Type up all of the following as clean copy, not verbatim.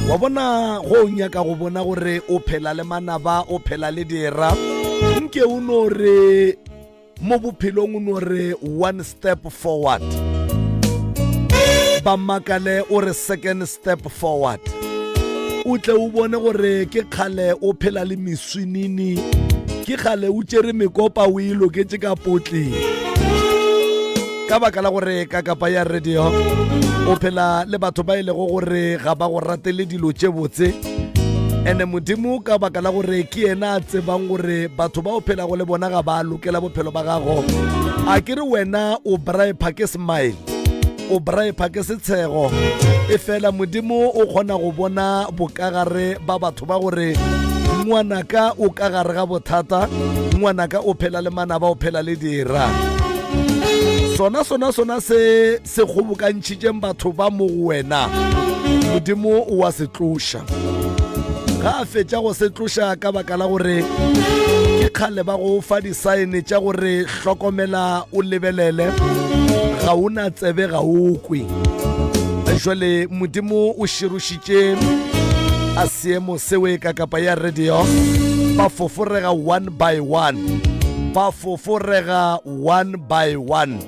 Wa bona go o nyaka go bona gore o phela le manaba, o phela le dira, nke o no re mo bophelong o no re one step forward, ba makale o re second step forward, o tle o bone gore ke kgale o phela le meswinini, ke kgale o tšere mekopa o e loketše ka potleng. Ka baka la gore ka kapa ya radio o phela le batho ba e lego gore ga ba go ratele dilo tše botse, ene Modimo ka baka la gore ke yena a tsebang gore batho ba o phelago le bona ga ba lokela bophelo ba gago. A ke re wena o bripa ke smile, o bripa ke setshego, e fela Modimo o kgona go bona bokagare ba batho ba gore ngwanaka o ka gare ga bothata, ngwanaka o phela le manaba, o phela le dira. Sona sona sona se se kgobokantšhitšeng batho ba mo go wena, Modimo o wa se tloša. Ga a fetša go se tloša ka baka la gore ke kgale ba go fa disaene tša gore hlokomela o lebelele, ga o na tsebe ga o kwe. Jwale Modimo o širošitše a seemo sewe ka kapa ya radio, ba foforega one by one, ba foforega one by one.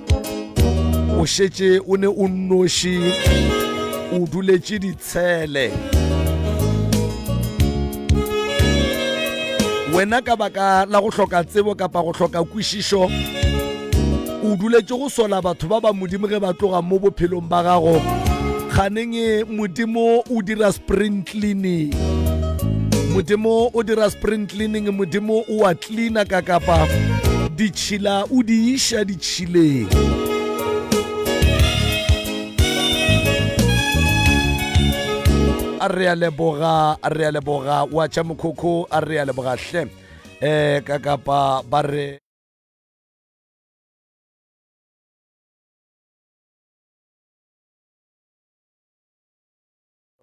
O šetše o ne o nnoši, o duletše ditshele. Wena ka baka la go hloka tsebo kapa go hloka kwešišo, o duletše go sola batho ba ba Modimo ge ba tloga mo bophelong ba gago. Kganeng e Modimo o dira spring cleaning. Modimo o dira spring cleaning, Modimo o a cleaner ka kapa ditšhila o di iša ditšhileng. A re a leboga, a re a leboga wa tša mokhokho, a re a leboga hle. Eh ka kapa ba re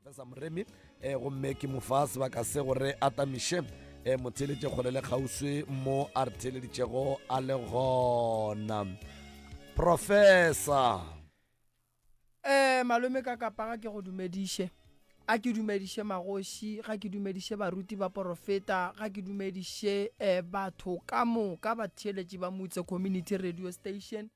Professor Moremi eh, gomme ke mo fa sebaka se gore a tamiše eh, motheeletše kgole le kgauswi mo a re theeleditšego a le gona. Professor. Eh, malome ka kapa ga ke go dumediše. A ke dumediše magoši, ga ke dumediše baruti ba porofeta, ga ke dumediše eh, batho ka moka batheeletši ba Mutse Community Radio Station.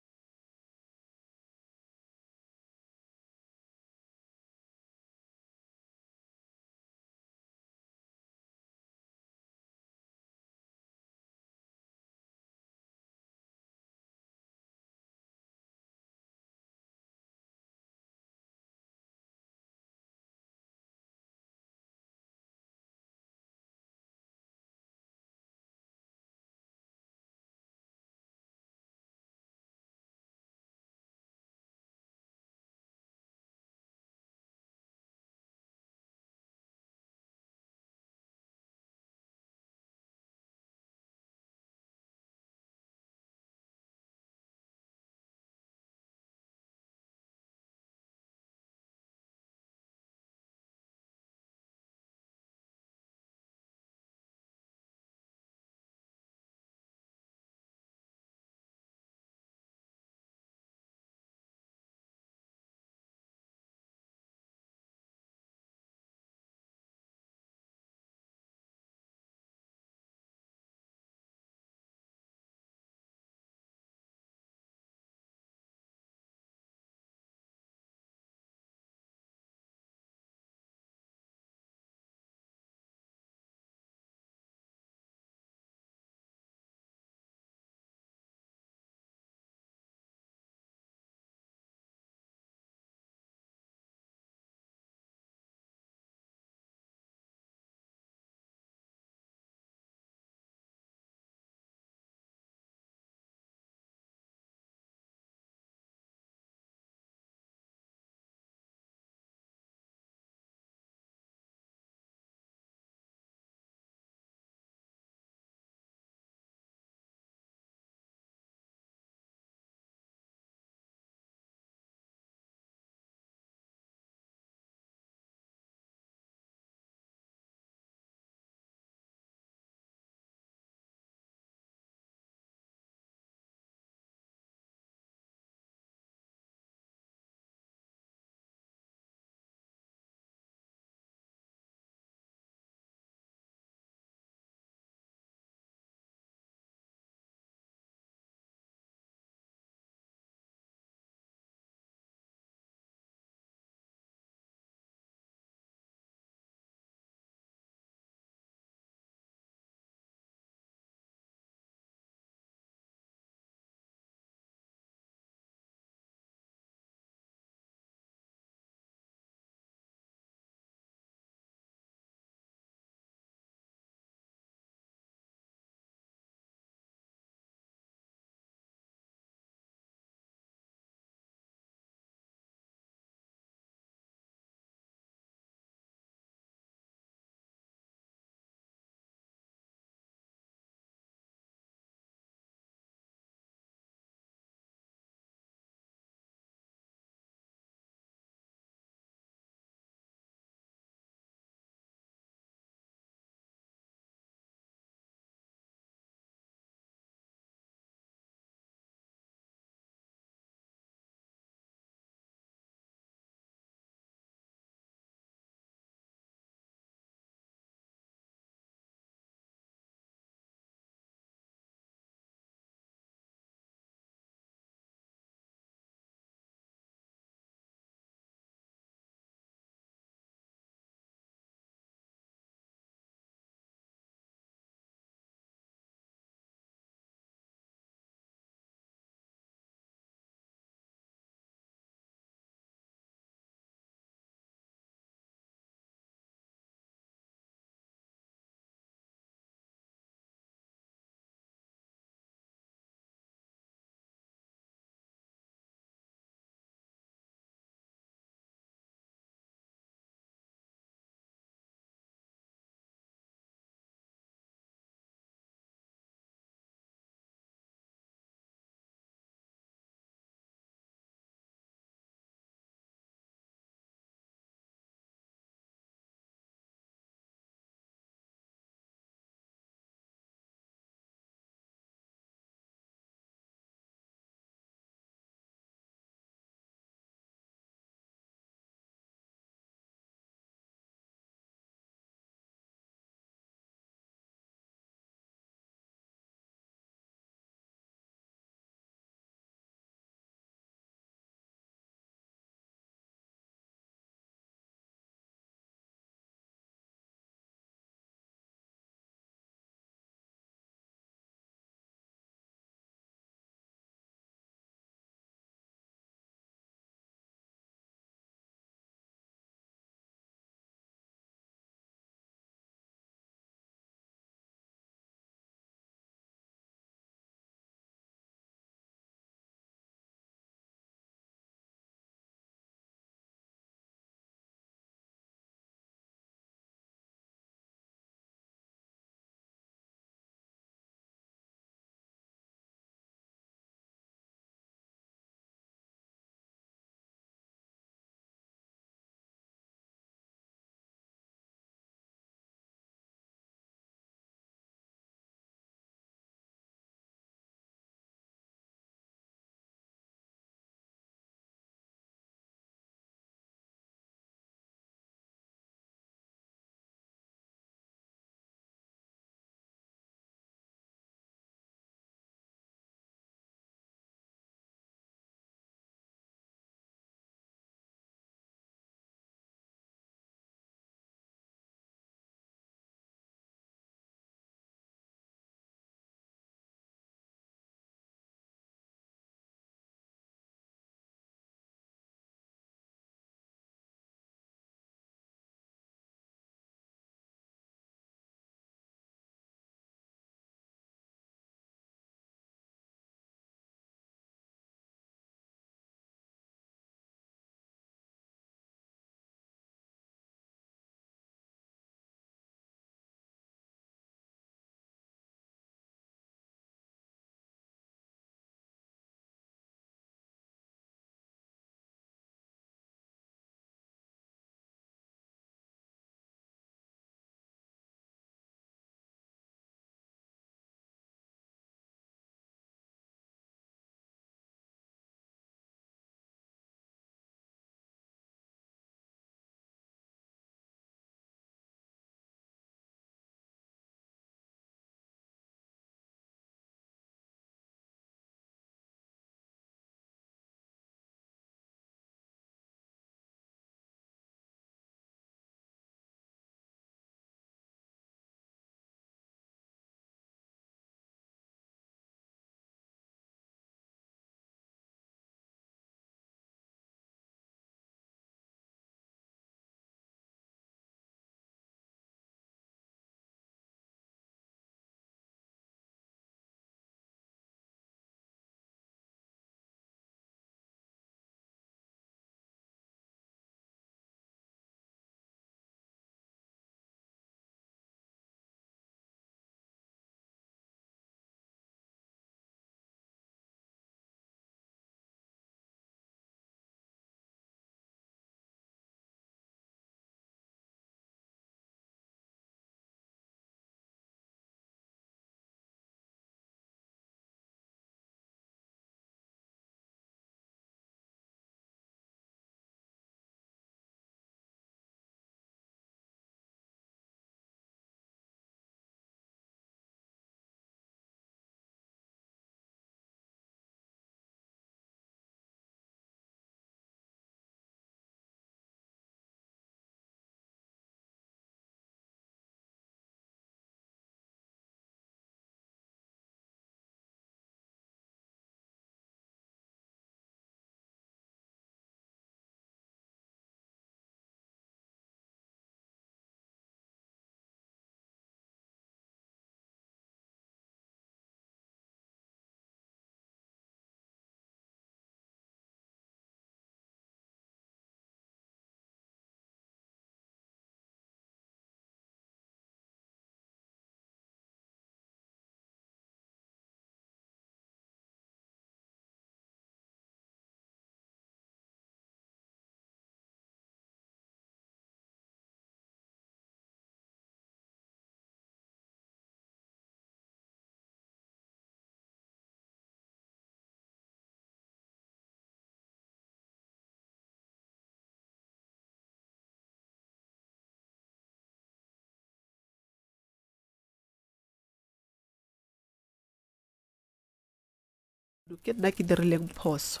Ke nna ke dirileng phoso.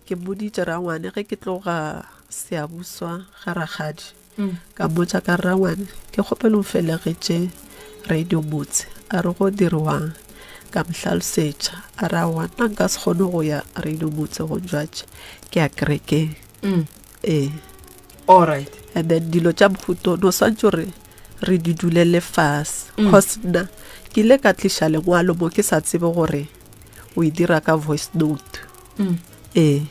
Ke mmoditše rangwane ge ke tloga Siyabuswa ga rakgadi. Ka mmotša ka re, Rangwane, ke kgopela o mfelegetše Radio Motse. A re go diriwang? Ka mo hlalosetša. A re, Aowa, nna nka se kgone go ya Radio Motse gonjwatše ke ya kerekeng. Ee. Alright. And then dilo tša mohuto no swantše gore re di dulele fase. Cause nna ke ile ka tliša lengwalo mo ke sa tsebe gore o e dira ka voice note. Ee.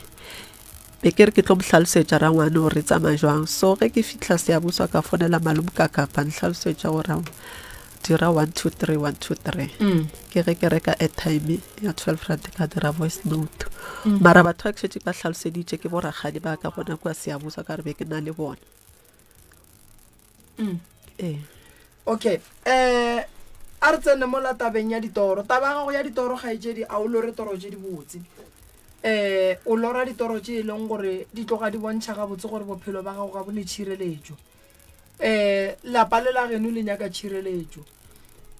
Be ke re ke tlo mo hlalosetša rangwane gore re tsamaya jwang. So ge ke fihla Siyabuswa ka fonela malome ka kapa nhlalosetša gore aowa dira 1 2 3 1 2 3. Ke ge ke reka airtime ya 12 rand ka dira voice note. Mara batho ba ke šetše ke ba hlaloseditše ke bo rakgadi ba ka gona kua Siyabuswa ka re be ke na le bona. Ee. Okay, eh a re tsene mola tabeng ya ditoro. Taba ya gago ya ditoro kgaetšedi a o lore toro tše dibotse. Eh o lora ditoro tše e leng gore di tloga di bontšha gabotse gore bophelo ba gago ga bo ne tšhireletšo. Eh lapa le la geno le nyaka tšhireletšo.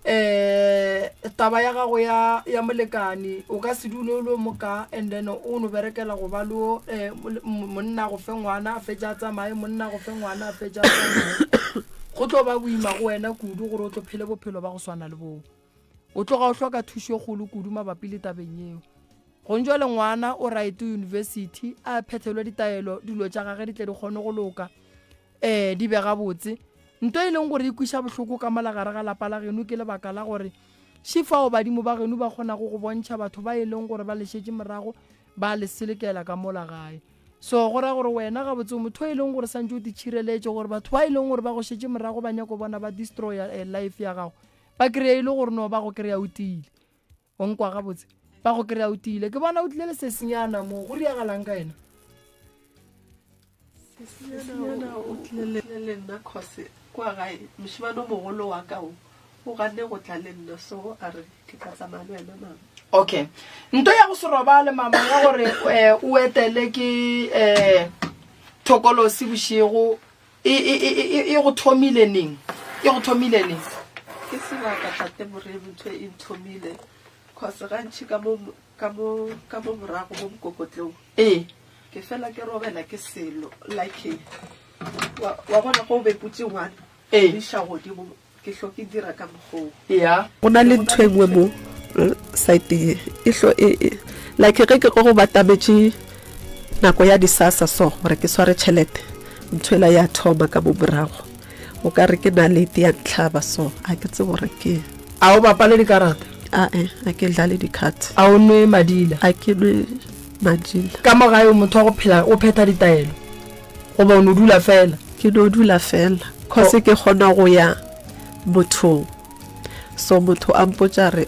Eh taba ya gago ya ya molekane o ka se dule o le moka and then o no berekela go ba le eh, monna go fe ngwana a fetša a tsamaye monna go fe ngwana a fetša a tsamaye go tlo ba boima go wena kudu gore o tlo phele bophelo ba go swana le boo o tloga o hloka thušo e kgolo kudu mabapi le tabeng yeo Gonjwale ngwana o right university a phethelwe ditaelo dilo tša gage di tle di kgone go loka um di be gabotse. Nto e leng gore e kwiša bohloko ka mola gare ga lapa la geno ke lebaka la gore še fao badimo ba geno ba kgonago go bontšha batho ba e leng gore ba le šetše morago ba le selekela ka mola gae. So go ra gore wena gabotse o motho e leng gore santše o te tšhireletše gore batho ba e leng gore ba go šetše morago ba nyako bona ba destroya eh, life ya gago ba kry-e e le gore no ba go kry-a o tiile. O nkwa gabotse? Ba go kry-a o tiile. Ke bona o tlile le sesinyana mo. Go riagalang ka yena? Sesinyana o tlile le nna cause kwa gae mošemane o mogolo wa ka o o ganne go tla le nna so a re ke tla tsamaya le wena mama. Okay. Nto ya go se robale mama ya gore eh, o etele ke eh, thokolosi bošego E, e, e, e, e go thomile neng? E go thomile neng? Ke sebaka tate Moremi ntho e nthomile cause gantši ka mo ka mo ka mo morago mo mokokotlong ee ke fela ke robela ke selo like wa wa bona go be putše one Ee. iša godimo Ke hlo ke dira ka mokgoo. Ya. Go na le ntho e nngwe mo site ye e hlo e e like ge ke go batametše nako ya disasa so gore ke sware tšhelete ntho ela ya thoma ka mo morago o ka re ke nalete ya ntlhaba so a ke tsebe gore ke A o bapale dikarata? Ae, a ke dlale di-card. A o nwe madila? A ke nwe madila. Ka mo gae o motho wa go phela o phetha ditaelo? Goba o no dula fela? Ke no dula fela cause ke kgona go ya mothong so motho a mpotša re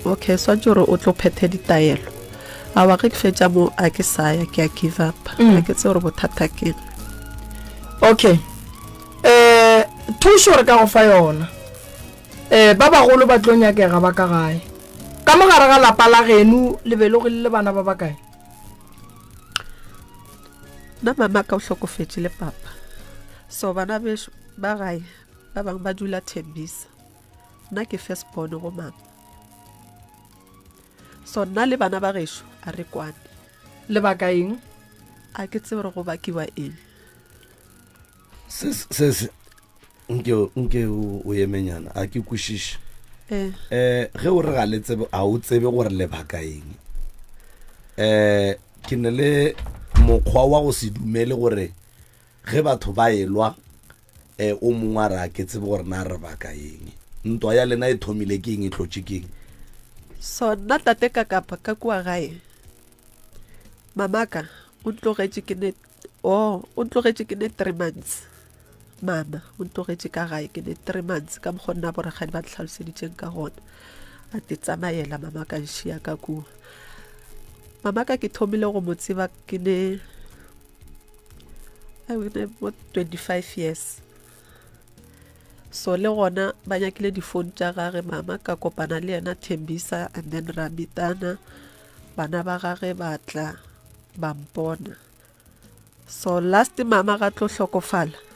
okay swantše gore o tlo phethe ditaelo awa ge ke fetša mo a ke sa ya ke a give up ga ke tsebe gore bothata keng. Okay um thušo re ka go fa yona um ba bagolo ba tlo nyakega ba ka gae ka mo gare ga lapa la geno le be le le bana ba bakae? Nna mama ka o hlokofetše le papa so bana bešo ba gae ba bangwe ba dula Thembisa nna ke first born go mama so nna le bana ba gešo a re kwane. Lebaka eng? A ke tsebe gore go bakiwa eng. Se se nke nke o emenyana a ke kwešiše eh eh ge o re ga le tsebe a o tsebe gore lebaka eng eh ke ne le mokgwa wa go se dumele gore ge batho ba elwa eh o mongwe a re a ke tsebe gore na re baka eng ntwa ya lena e thomile ke eng e tlotše ke eng so nna tate ka kapa ka kua gae mamaka o ntlogetše ke ne oh o ntlogetše ke ne 3 months Mama o ntlogetše ka gae ke ne 3 months ka mokgwa nna borakgadi ba ntlhaloseditšeng ka gona. A te tsamaela mama ka nšia ka kua. Mama ka ke thomile go mo tseba ke ne ne mo 25 years. So le gona ba nyakile di-phone tša gage mama ka kopana le yena Thembisa and then ra meetana bana ba gage ba tla ba mpona. So last mama ga tlo hlokofala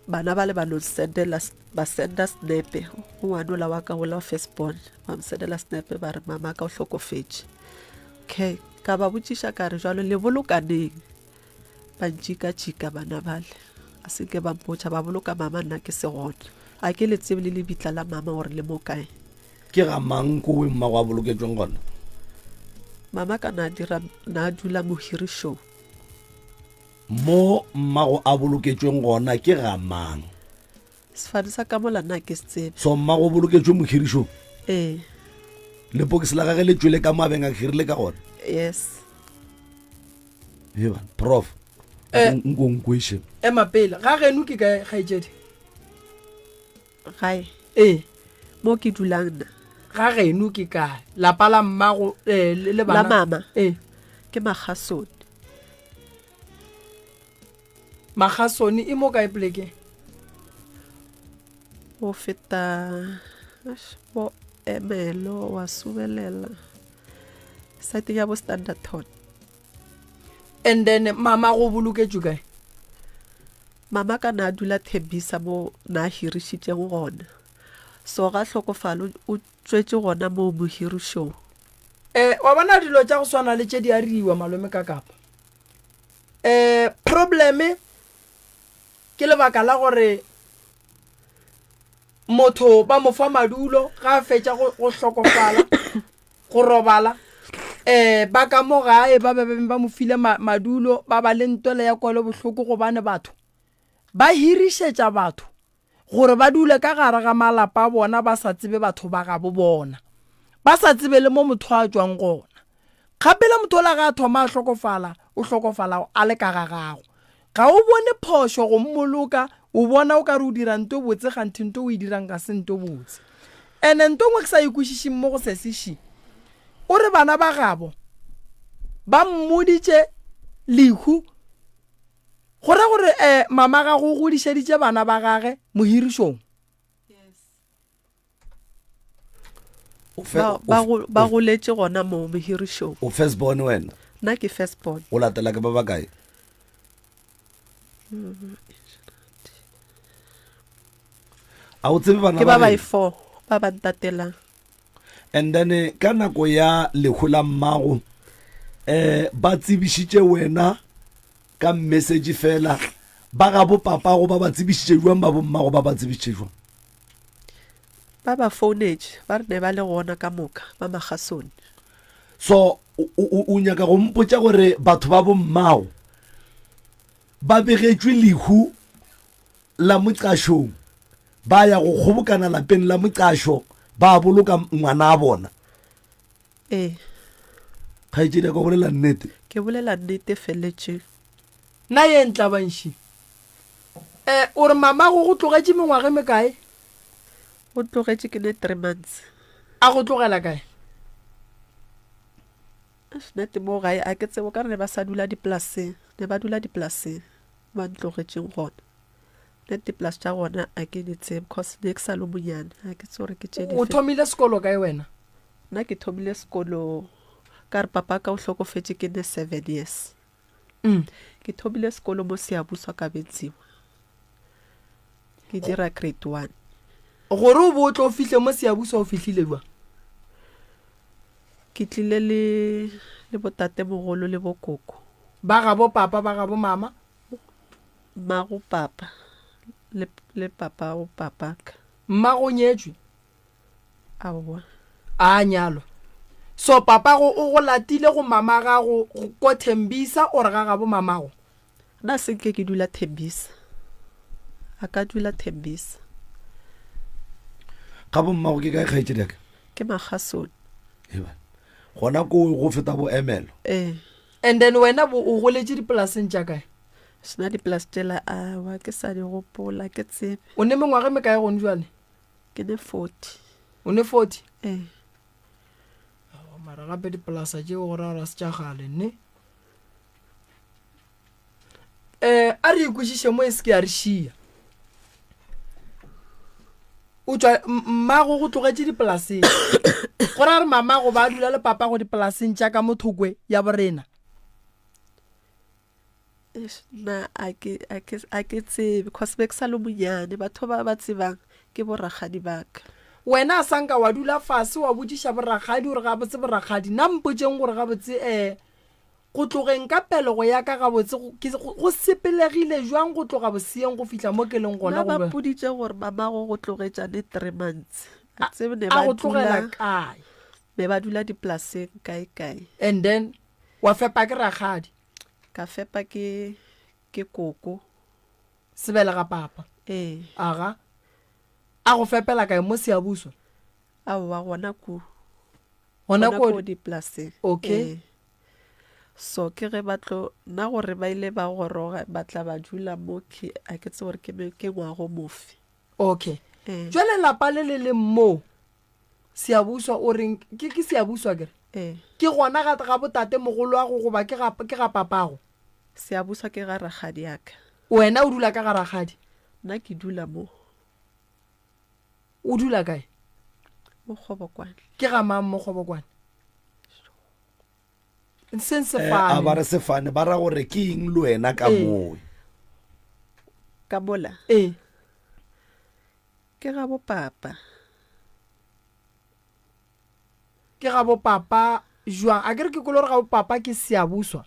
bana ba le ba no sendela Ba senda snepe go ngwanola wa ka ola wa first born, ba mo sendela snepe ba re mama ka o hlokofetše. Okay, ka ba botšiša ka re jwalo le bolokaneng? Ba ntšika-tšika bana bale, a se nke ba mpotša, ba boloka mama nna ke se gona. A ke le tsebe le lebitla la mama gore le mo kae. Ke ga mang kowe mmago a boloketšweng gona? Mama ka na dira na dula mohirišong. Mo mmago a boloketšweng gona ke ga mang? Sefane sa ka mola nna ke se tsebe. So mmago o boloketšwe mohirišong? Ee. Lepokisi la gage le tšwele ka mo a beng a hirile ka gona? Yes. Eba, prof. Eh. Nko nkweše. Ema pele, ga geno ke kae kgaetšedi? Gae? Ee. Mo ke dulang nna. Ga geno ke kae? Lapa la mmago eh, le bana? La mama. Ee. Ke Magasone. Magasone e mo kae poleke? Go feta bo Emelo wa subelela site ya bo Standerton. And then mama go boloketšwe kae? Mama ka na dula Thembisa mo na hirišitšeng gona. So ga hlokofalo o tšwetše gona moo mohirišong. Eh, wa bona dilo tša go swana le tše di a riwa malome ka kapa. Eh, probleme ke lebaka la gore motho ba mo fa madulo ga a fetša go go hlokofala go robala eh ba ka mo gae ba be ba mo file madulo ba ba le ntwele ya kwelo bohloko gobane batho ba hirišetša batho gore ba dule ka gare ga malapa a bona ba sa tsebe batho ba gabo bona, ba sa tsebe le mo motho a tšwang gona. Kgapela motho ola ga a thoma a hlokofala, o hlokofala a le ka ga gago. Ga o bone phošo go mmoloka, o bona o ka re o dira nto botse kganthe nto o e dirang ga se nto botse. Ene nto nngwe ke sa e kwešišeng mo go sesi še, o re bana ba gabo ba mmoditše lehu Go ra gore eh, mama gago o godišeditše bana ba gage mohirišong. Ba, ba, ba goletše gona moo mohirišong. O first born wena? Nna ke first born. O latela ke ba bakae? A o tsebe bana ke ba ba four ba ba ntatelang. And then eh, ka nako ya lehu la mmago eh ba tsebišitše wena ka message fela ba ga bo papago ba ba tsebišitše jwang ba bommago ba ba tsebišitše jwang? Ba ba founetše ba re ne ba le gona ka moka ba Magasone. So o nyaka go mpotša gore batho ba bommago ba begetšwe lehu la moqašong ba ya go kgobokana lapeng la moqašo ba boloka ngwana a bona? Ee. Kgaetšedi ya ka bolela nnete. Ke bolela nnete feletšeng. Nna ye ntlabanši. Eh, o re mamago go tlogetše mengwaga e mekae? O tlogetše ke ne 3 months. A go tlogela kae? Nnete mo gae a ke tsebo ka re ne ba sa dula dipolaseng, ne ba dula dipolaseng ba ntlogetšeng gona. Nna dipolase tša gona a ke di tsebe cause ne ke sa le monyane, a ke tsebe gore ke tše O dife. thomile sekolo kae wena? Nna ke thomile sekolo ka re papa ka o hlokofetše ke ne 7 years. Mm. Ke thomile sekolo mo Siyabuswa ka Benziwa. Ke dira grade 1. Gore o bo o tlo fihle mo Siyabuswa o fihlile jwang? Ke tlile le le botatemogolo le bokoko. Ba gabo papa ba gabo mama? Mmago papa le le papa go papa ka. Mmago o nyetšwe? Aowa. A nyalwa. So papago o go latile go mama gago ko Thembisa or ga gabo mamago? Nna se nke ke dula Thembisa. A ka dula Thembisa. Ga bo mmago ke kae kgaetšedi ya ka? Ke Magasone. Eba. Gona ko go feta bo Emelo. Ee. And then wena bo o goletše dipolaseng tša kae? Sena dipolase tšela awa ke sa di gopola ke tsebe. O ne mengwaga e mekae gone jwale? Ke ne 40. O ne 40? Ee. Aowa, mara gape dipolasa tšeo go ra gore a se tša kgale ne? Eh, a re ikwešiše mo e se ke ya re šia. O tšwa mmago go tlogetše dipolaseng. Go ra gore mamago ba dula le papago dipolaseng tša ka mo thokwe ya borena. Eish, nna a ke a ke a ke tsebe cause be ke sa le monyane batho ba ba tsebang. Ke borakgadi ba ka. Wena a sa nka wa dula fase wa botšiša borakgadi gore gabotse borakgadi na mpotšeng gore gabotse um go tlogeng ka pelego ya ka gabotse go sepelegile jwang go tloga boseeng go fihla mo ke leng gona Nna ba mpoditše gore mamago go tlogetšane three months. A tsebe ne ba go tlogela dula kae? ne ba dula dipolaseng kae kae. And then wa fepa ke rakgadi? Ka fepa ke ke koko. Sebelega papa? Ee. Aga. A go fepela kae mo Siyabuswa? Aowa gona ko. Gona Gona ko ko dipolaseng. Okay. Ee. So ke ge ba tlo nna gore ba ile ba goroga ba tla ba dula mo ke a ke tsebe gore ke ke ngwago mofe. Okay. Ee. Jwale lapa le le leng mo Siyabuswa o reng ke ke Siyabuswa ke re? Ee. Ke gona ga ga botate mogoloago goba ke ga ke ga papago? Siyabuswa ke ga rakgadi ya ka. Wena o dula ka ga rakgadi? Nna ke dula mo. O dula kae? Mo Kgobokwane. Ke ga mang mo Kgobokwane? Seng Eh, a ba sefane. re sefane ba ra gore ke eng le wena ka Ee. moe Ka mola? Ee. Ke ga bo papa. Ke ga bo papa jwang? A ke re ke kwele gore ga bo papa ke Siyabuswa.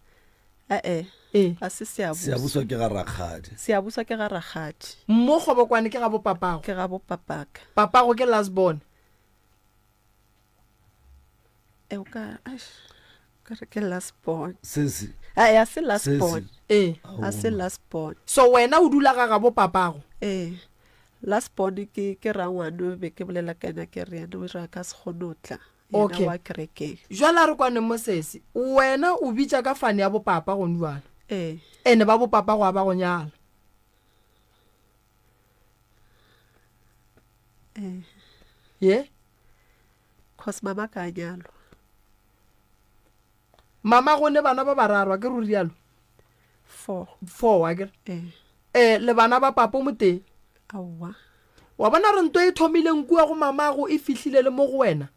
Ee. Ee. Ga se Siyabuswa. Siyabuswa ke ga rakgadi. Siyabuswa ke ga rakgadi. Mo Kgobokwane ke ga bo papago. Ke ga bo papaka. Papago ke last born. E o ka eish, ka re ke last born. Sesi. Ee, a se last Sesi. born. Ee. A se last born. So wena o dula ga gabo papago? Ee. Last born ke ke rangwane be ke bolela ka yena ke re yena o re a ka se kgone go tla. Yena Okay. wa kerekeng. Jwale a re kwaneng mo sesi, wena o bitša ka fane ya bopapa gone jwale. Ee. Ene ba bopapa go a ba go nyala. Ee. Ye? Cause mama ka a nyalwa. Mama go ne bana ba bararo a ke re o rialo? Four. Four a ke re? Ee. Eh, le bana ba papa o motee? Aowa. Wa bona re nto e thomileng kua go mamago e fihlile le mo go wena?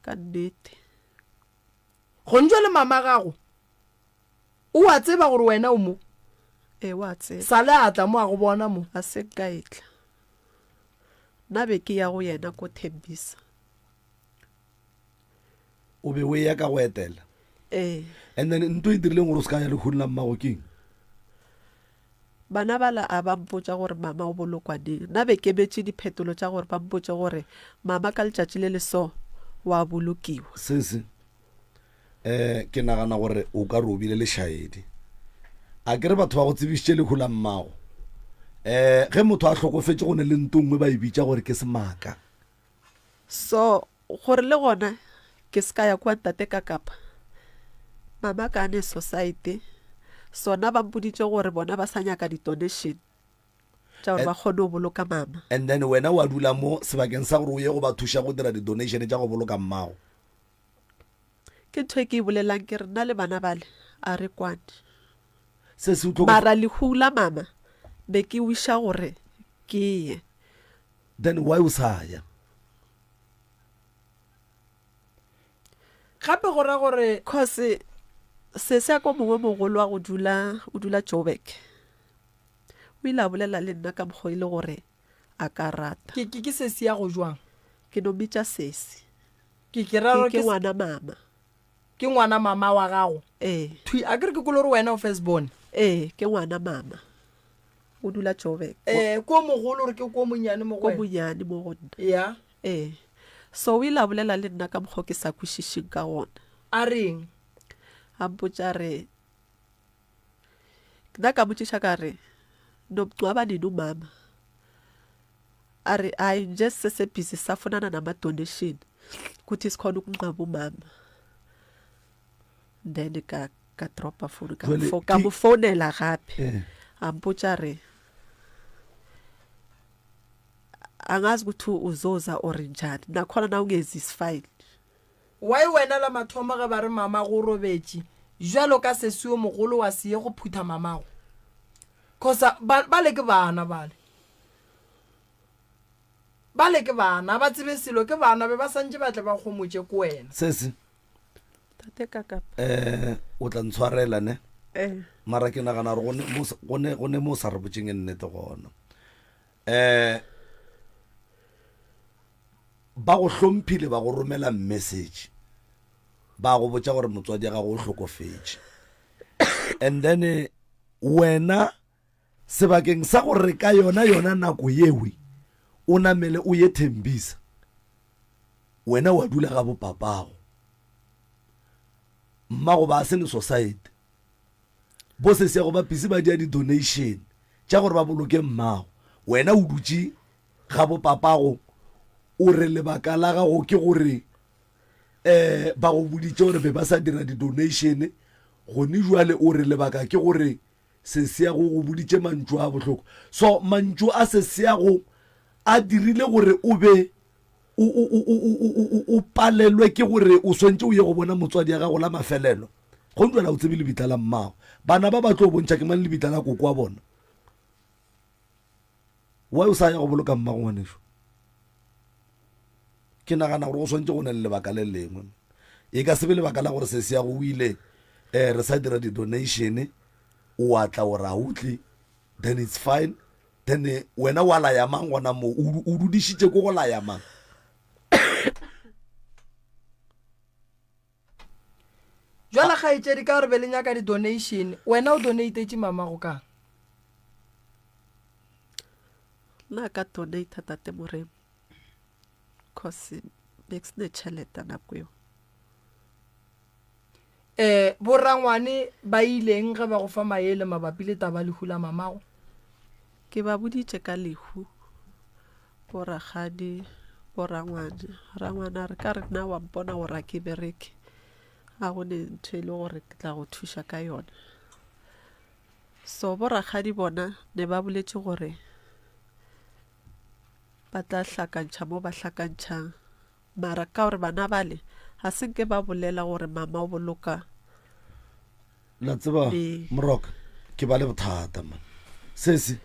Ka nnete. Gone jwale mama gago o a tseba gore wena o mo? Ee, wa tseba. Sale a tla mo a go bona mo. A se nka e tla. Nna be ke ya go yena ko Thembisa. O be o eya ka go etela? Ee. And then nto e dirileng gore o se ka ya lehung la mmago ke eng? Bana bala a ba mpotša gore mama o bolokwa neng. Nna be ke emetše diphetolo tša gore ba mpotše gore mama ka letšatši le le so wa bolokiwa. Sesi, eh, ke nagana gore o ka re o bile lešaedi. A ke re batho ba go tsebišitše lehu la mmago. Eh, ge motho a hlokofetše go ne le nto nngwe ba e bitša gore ke semaka. So, gore le gona ke se ka ya kua ntate ka kapa mama ka ne society sona ba mpoditše gore bona ba sa nyaka di-donation tša gore ba kgone go boloka mama. And then wena wa dula mo sebakeng sa gore o ye go ba thuša go dira di-donation tša go boloka mmago. Ke ntho e ke e bolelang ke re nna le bana bale a re kwane. Se se utlwa Mara lehu la mama be ke wiša gore ke ye. Then why o sa ya? Gape go ra gore. Cause sesi ya ko mongwe mogolo wa go dula o dula Joburg o ile a bolela le nna ka mokgwa e le gore a ka rata. Ke ke ke sesi ya go jwang? Ke no mmitša sesi. Ke ke ra gore Ke ke ngwana mama. Ke ngwana mama wa gago? Ee. Thwi a ke re ke kwele gore wena o first born? Ee, ke ngwana mama. O dula Joburg. Eh, ko mogolo gore ke ko monyane mo go Ko wena? monyane mo go nna. Ya. Ee. So o ile a bolela le nna ka mokgwa o ke sa kwešišeng ka gona. A reng? A mpotša a re, nna ka motšiša ka re, nomngcwaba nini umama? A re, hayi nje sisesebhizi safunana nama-donation ukuthi sikhone ukungcwaba umama. Then ka ka dropa phone ka Jwale mo ka ke- mo founela gape. Eh. A mpotša re angazi ukuthi uzoza or njani nakhona na ungezi is fine. Why wena la mathomo ge ba re mama go robetše bjalo ka sesi yo mogolo wa se ye go phutha mamago? Cause ba bale ke bana bale. Bale ke bana, a ba tsebe selo ke bana be ba santše ba tle ba kgomotše ko wena. Sesi. Tate ka kapa. Eh, o tla ntshwarela ne? Eh. Mara ke nagana gore go ne mo go ne go ne mo sa re botšeng nnete gona. Eh, Ba go hlomphile ba go romela message ba go botša gore motswadi ya gago o hlokofetše. And then wena sebakeng sa gore ka yona yona nako yewe o namele o ye Thembisa, wena wa dula ga bopapago. Mmago ba se ne society. Bo sesiago ba busy ba dia di-donation tša gore ba boloke mmago. Wena o dutše ga bopapago o re lebaka la gago ke gore um ba go boditše gore be ba sa dira di-donation gone jwale o re lebaka ke gore sesiago go boditše mantšu a bohloko. So mantšu a sesiago a dirile gore o be o palelwe ke gore o swantše o ye go bona motswadi ya gago la mafelelo. Go njwala o tsebe lebitla la mmago. Bana ba ba tlo bontšha ke mang lebitla la koko wa bona. Why o sa ya go boloka mmago ngwaneso? Ke nagana gore go swantše go ne le lebaka le lengwe. E ka se be lebaka la gore sesi ya go o ile eh re sa dira di-donation o a tla o ra o tle then it's fine then eh, wena wa laya mang gona mo o dudišitše ko go laya mang? Jwale kgaetšedi ka gore be le nyaka di-donation wena o donatetše mamago kang? Nna ka donata tate Moremi cause be ke sene tšhelete nako eo. Um borangwane ba ileng ge ba go fa maele mabapi le taba lehu la mamago? Ke ba boditše ka lehu borakgadi borangwane. Rangwane a re ka re nna wa mpona gore a ke bereke ga go ne ntho e le gore ke tla go thuša ka yona. So borakgadi bona ne ba boletše gore ba tla hlakantšha mo ba hlakantšhang mara ka gore bana bale ga se nke ba bolela gore mama o boloka La tseba Moroka, ke ba le bothata man. Sesi,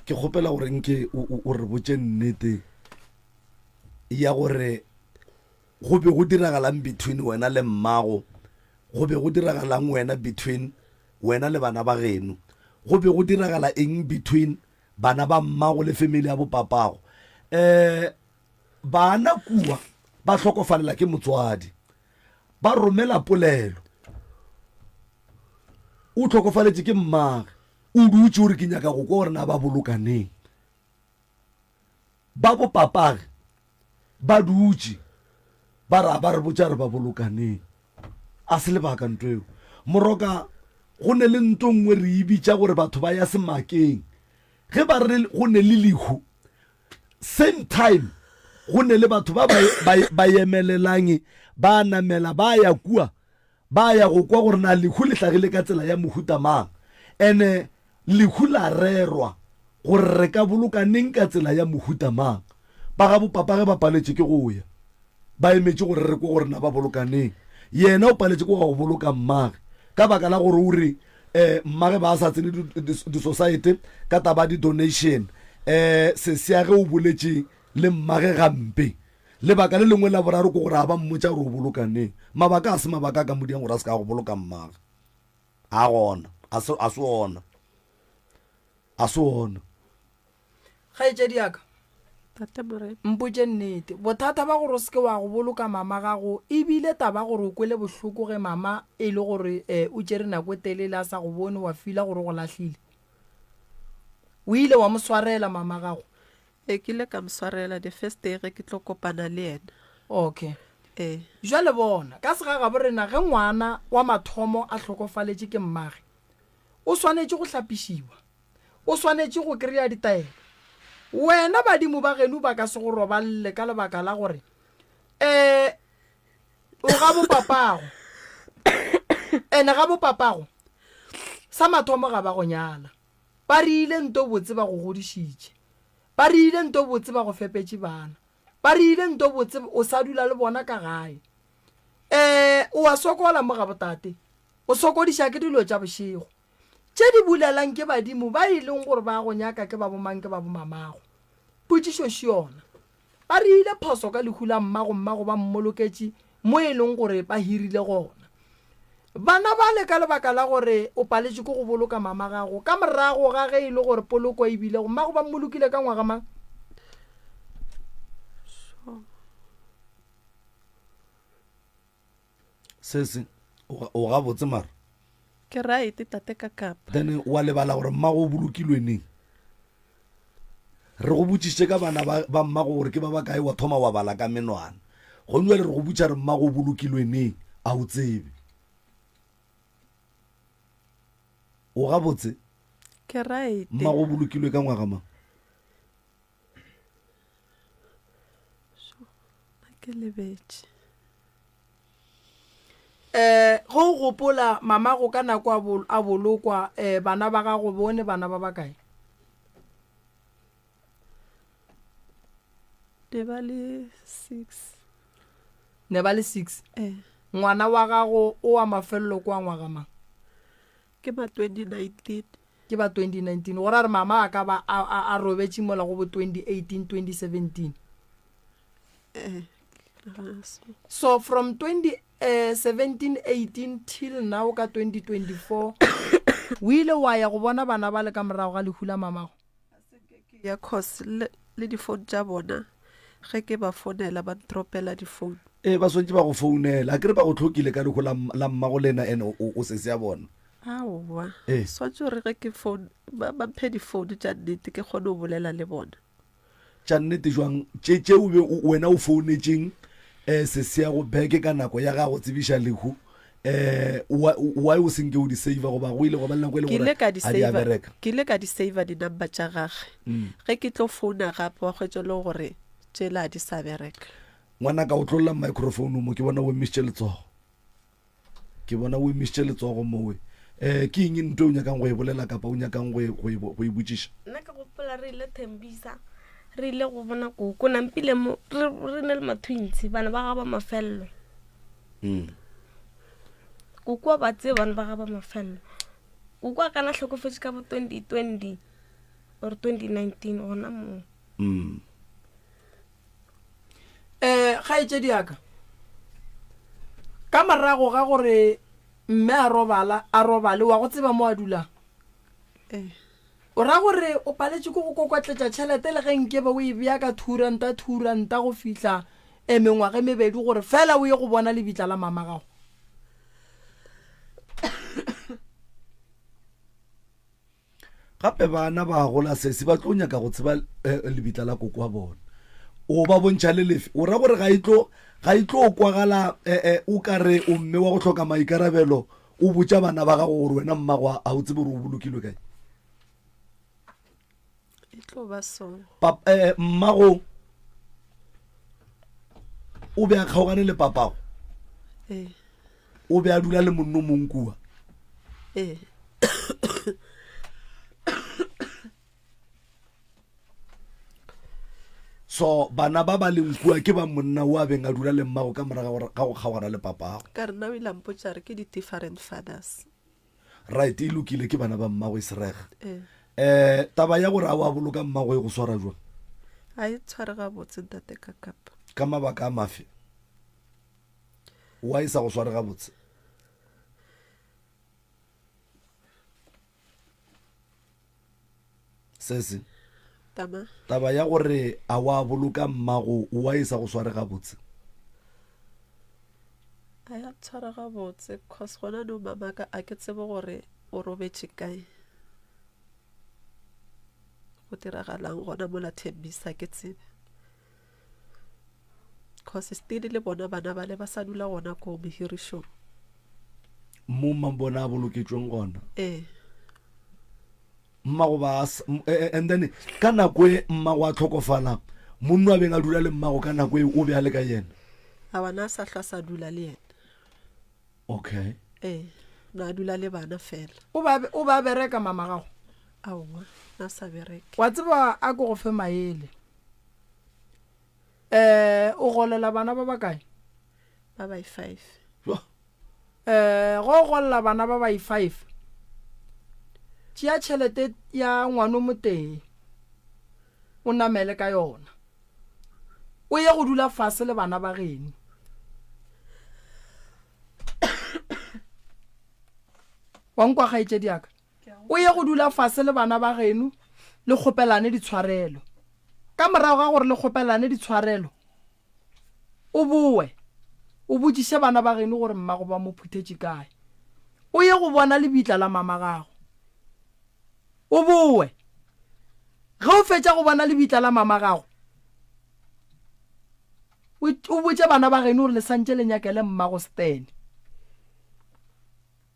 ke kgopela gore nke o re botše nnete ya gore go be go diragalang between wena le mmago, go be go diragalang wena between wena le bana ba geno, go be go diragala eng between bana ba mmago le family ya bopapago. Um bana kua ba hlokofalela ke motswadi. Ba romela polelo. O hlokofaletše ke mmage. O dutše o re ke nyaka go kwa gore na ba boloka neng. Ba bo papage ba dutše ba ra ba re botša re ba boloka neng. A se lebaka nto eo. Moroka go ne le nto nngwe re e bitša gore batho ba ya semakeng. Ge ba re go ne le lehu same time go ne le batho ba ba emelelang ba namela ba ya kua ba ya go kwa gore na lehu le hlagile ka tsela ya mohuta mang ene lehu la rerwa gore re ka boloka neng ka tsela ya mohuta mang ba ga bopapa ge ba paletše ke go ya ba emetše gore re kwe gore na ba boloka neng yena o paletše ke go boloka mmage ka baka la gore o re um mmage ba sa tsene di-society ka taba di-donation um sesea ge o boletše le mmage gampe lebaka le lengwe la boraro ke gore a ba mmotša gore o boloka neng mabaka a se mabaka a ka modiang gore a se ka go boloka mmage a gona a se ona a se ona Kgaetšedi ya ka, mpotše nnete, bothata ba gore o se ke wa go boloka mama gago e bile taba gore o kwele bohloko ge mama e le gore o tšere nako e telele a sa go bone wa fila gore o go lahlile? O ile wa mo swarela mama gago? Ee, ke ile ka mo swarela the first day ge ke tlo kopana le yena. Okay. Ee. Jwale bona, ka segagabo rena ge ngwana wa mathomo a hlokofaletše ke mmage, o swanetše go hlapišiwa. O swanetše go kry-a ditaelo. Wena badimo ba geno ba ka se go roballe ka lebaka la gore um o ga bopapago. Ene ga bopapago sa mathomo ga ba go nyala. Ba reile nto botse ba go godišitše. Ba reile nto botse ba go fepetše bana. Ba reile nto botse o sa dula le bona ka gae. Um o a sokola mo ga botate. O sokodiša ke dilo tša bošego. Tše di bulelang ke badimo ba e leng gore ba go nyaka ke ba bomang ke ba bomamago. Potšišo še yona. Ba reile phoso ka lehu la mmago mmago ba mmoloketše mo e leng gore ba hirile gona. Bana bale ka lebaka la gore o paletšwe ke go boloka mama gago ka morago ga ge e le gore poloko e bile go mmago ba mmolokile ka ngwaga mang? Sese, o gabotse mara? Ke right tate ka kapa. Then wa lebala gore mmago o bolokilwe neng? Re go botšišitše ka bana ba, ba mmago gore ke ba bakae wa thoma wa bala ka menwana. Gone jwale re go botša re mmago o bolokilwe neng, a o tsebe. O gabotse? Ke right. Mmago o bolokilwe ka ngwaga mang? Ke lebetše. Eh, ge o gopola mamago ka nako a bol, a bolokwa, eh, bana ba gago bone bana ba bakae? Ne ba le six. Ne ba le six? Eh. Ngwana wa gago o wa mafelelo ke wa ngwaga mang? Ke ba 2019. Ke ba 2019. Go ra re mama a ka ba a, a, a robetše mola go bo 2018, 2017. Eh, ke nagana so. So from 2017, 18 till now ka 2024 o ile wa ya go bona bana bale ka morago ga lehu la mamago? Ya cause le, le di-phone tša bona ge ke ba founela ba ntropela di-phone. Ee, ba swantše ba go founela. Akere ba go hlokile ka lehu la, la mmago lena and o, o sesi ya bona. Aowa. Ee. Swantše gore ge ke phone ba, ba mphe di-phone tša nnete ke kgone go bolela le bona. Tša nnete jwang? Tše, tše o be o, wena o founetšeng eh, sesi ya go beke ka nako ya ga go tsebiša lehu eh, why, why o senke o di saver goba go ile gwa ba le nako e le Ke ile gore ka di ga di a saver, bereka? ke ile ka di saver di-number tša gage. Ge ke tlo founa gape wa hwetša e le gore tšela ga di sa bereka. Ngwanaka o tlolla microphone mo, ke bona o emišitše letsogo. Ke bona o emišitše letsogo mowe. Eh, ke eng nto o nyakang go e bolela kapa o nyakang go e, go e, go e botšiša? Nna ke gopola re ile Thembisa, re ile go bona koko, nampile mo re, re ne le ma-twins, bana ba ga ba mafello. Mm. Koko wa ba tseba bana ba ga ba mafello. Koko a kana hlokofetše ka bo 2020 or 2019 gona moo. Mm. Eh, kgaetšedi ya ka, ka morago ga gore mme a robala, a robale, wa go tseba mo a dulang? Eh. O ra gore o paletše ke go kokotletša tšhelete le ge nkebe o e bea ka thuranta thuranta go fihla e mengwaga e mebedi gore fela o ye go bona lebitla la mama gago? Gape bana ba gola sesi ba tlo nyaka go tseba eh, lebitla la koko wa bona. O ba bontšha le lefe? O ra gore ga e tlo ga e tlo kwagala eh, eh, o ka re o mme wa go hloka maikarabelo o botša bana ba gago gore wena mmago a o tsebe gore o bolokilwe kae? E tlo ba so. Pap, eh, mmago o be a kgaogane le papago? Ee. O be a dula le monno mong kua? Ee. So bana ba ba leng kua ke ba monna o a beng a dula le mmago ka morago ga go kgaogana le papago? Ka re nna o ile a mpotša re ke di-different fathers. Right, e lokile, ke bana ba mmago e serega. Ee. Eh, taba ya gore a wa boloka mmago e go swara jwang? A e tshware gabotse ntate ka kapa. Ka mabaka a mafe? Wa e sa go sware gabotse? Sese. Tama. Taba ya gore a wa boloka mmago wa e sa go sware gabotse? A ya tshwara gabotse cause gona no mamaka a ke tsebe gore o robetše kae. Go diragalang gona mola Thembisa ke tsebe. Cause still le bona bana bale ba sa dula gona ko mohirišong. Mo mmabona a boloketšweng gona. Ee. Mmago ba e, e, and then ka nako e mmago a tlhokofala monno a beng a dula le mmago ka nako e o be a le ka yena. A bana a sa hlwa sa dula le yena. Okay. Ee, na dula le bana fela. O ba o ba bereka mama gago? Aowa, na sa bereke. Wa tseba a ko go fe maele. Eh, o golela bana ba bakae? Ba ba five. Eh, go golla bana ba ba five. Tšea tšhelete ya ngwano motee. O namele ka yona. O ye go dula fase le bana ba geno. Wa nkwa kgaetšedi ya ka? O ye go dula fase le bana ba geno le kgopelane ditshwarelo. Ka morago ga gore le kgopelane ditshwarelo, o boe. O botšiše bana ba geno gore mmago ba mo phuthetše kae. O ye go bona lebitla la mama gago. O bowe. Ge o fetša go bona lebitla la mama gago, o, o botše bana ba geno gore le santše le nyakele mmago Stan.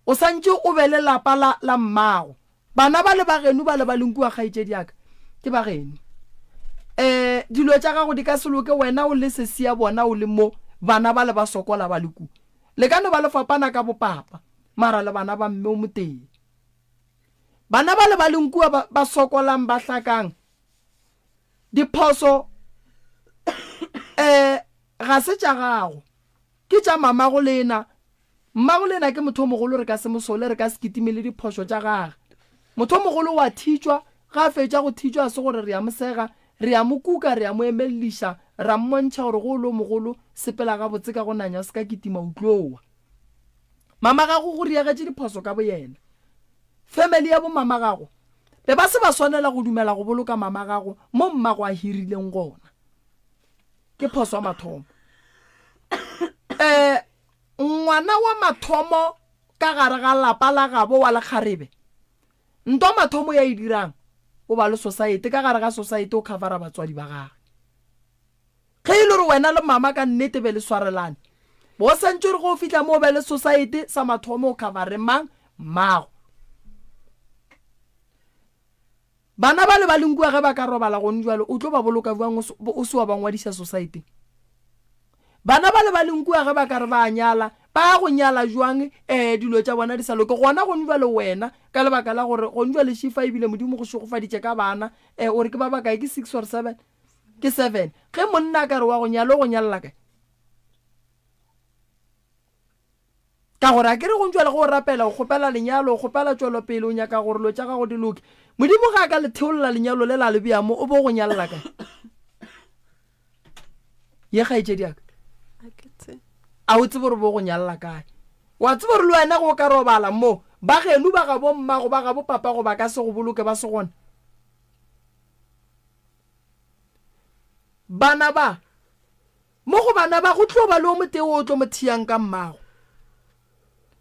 O santše o be le lapa la, la mmago. Bana ba le ba geno ba le ba leng kua, kgaetšedi ya ka, ke ba geno. Um dilo tša gago di ka se loke wena o le sesi ya bona o le mo, bana ba le ba sokola ba le kua. Le ka no ba le fapana ka bopapa, mara le bana ba mme o motee. Bana ba le ba leng kua ba, ba sokolang ba hlakang, diphoso um ga se tša gago, ke tša mamago lena. Mmago lena ke motho o mogolo re ka se mo sole, re ka se kitime le diphošo tša gage. Motho o mogolo o a thitšwa, ge a fetša go thitšwa ga se gore re a mo sega, re a mo kuka, re a mo emelliša, ra mmontšha gore ge o le o mogolo sepela gabotse ka go nanya o se ka kitima o tlo wa. Mama gago go riagetše diphoso ka boyena. Family ya bo mama gago be ba se ba swanela go dumela go boloka mama gago mo mmago a hirileng gona. Ke phoso ya mathomo. Eh ngwana wa mathomo ka gare ga lapa la gabo wa lekgarebe, nto mathomo ya e dirang o ba le society, ka gare ga society o covera batswadi ba gage. Ge e le gore wena le mama ka nnete be le swarelane, bo santše gore ge o fihla mo o be le society, sa mathomo o covere mang? Mmago. Bana bale ba leng kua ge ba ka robala gone jwale o tlo ba boloka bjang o se wa ba ngwadiša society? Bana bale ba leng kua ge ba ka re ba a nyala, ba ya go nyala jwang um dilo tša bona di sa loke? Gona gone jwale wena ka lebaka la gore gone jwale šifa ebile Modimo go šegofaditše ka bana, um o re ke ba bakae, ke six or seven? Ke seven. Ge monna a ka re wa go nyala, o go nyalela kae? Ka gore a ke re go ntšwela ge o rapela, o kgopela lenyalo, o kgopela tšwelopele, o nyaka gore lo tša gago di loke. Modimo ge a ka le theolla lenyalo le la le bea mo, o bo go nyalela kae? Ye kgaetšedi ya ka. A o tsebe gore bo go nyalela kae? Wa tseba gore le wena ge o ka robala mo, ba geno ba gabo mmago, ba gabo papago ba ka se go boloke ba se gona. Bana ba Mo go bana ba, go tlo ba le o motee wo o tlo mo thiyang ka mmago.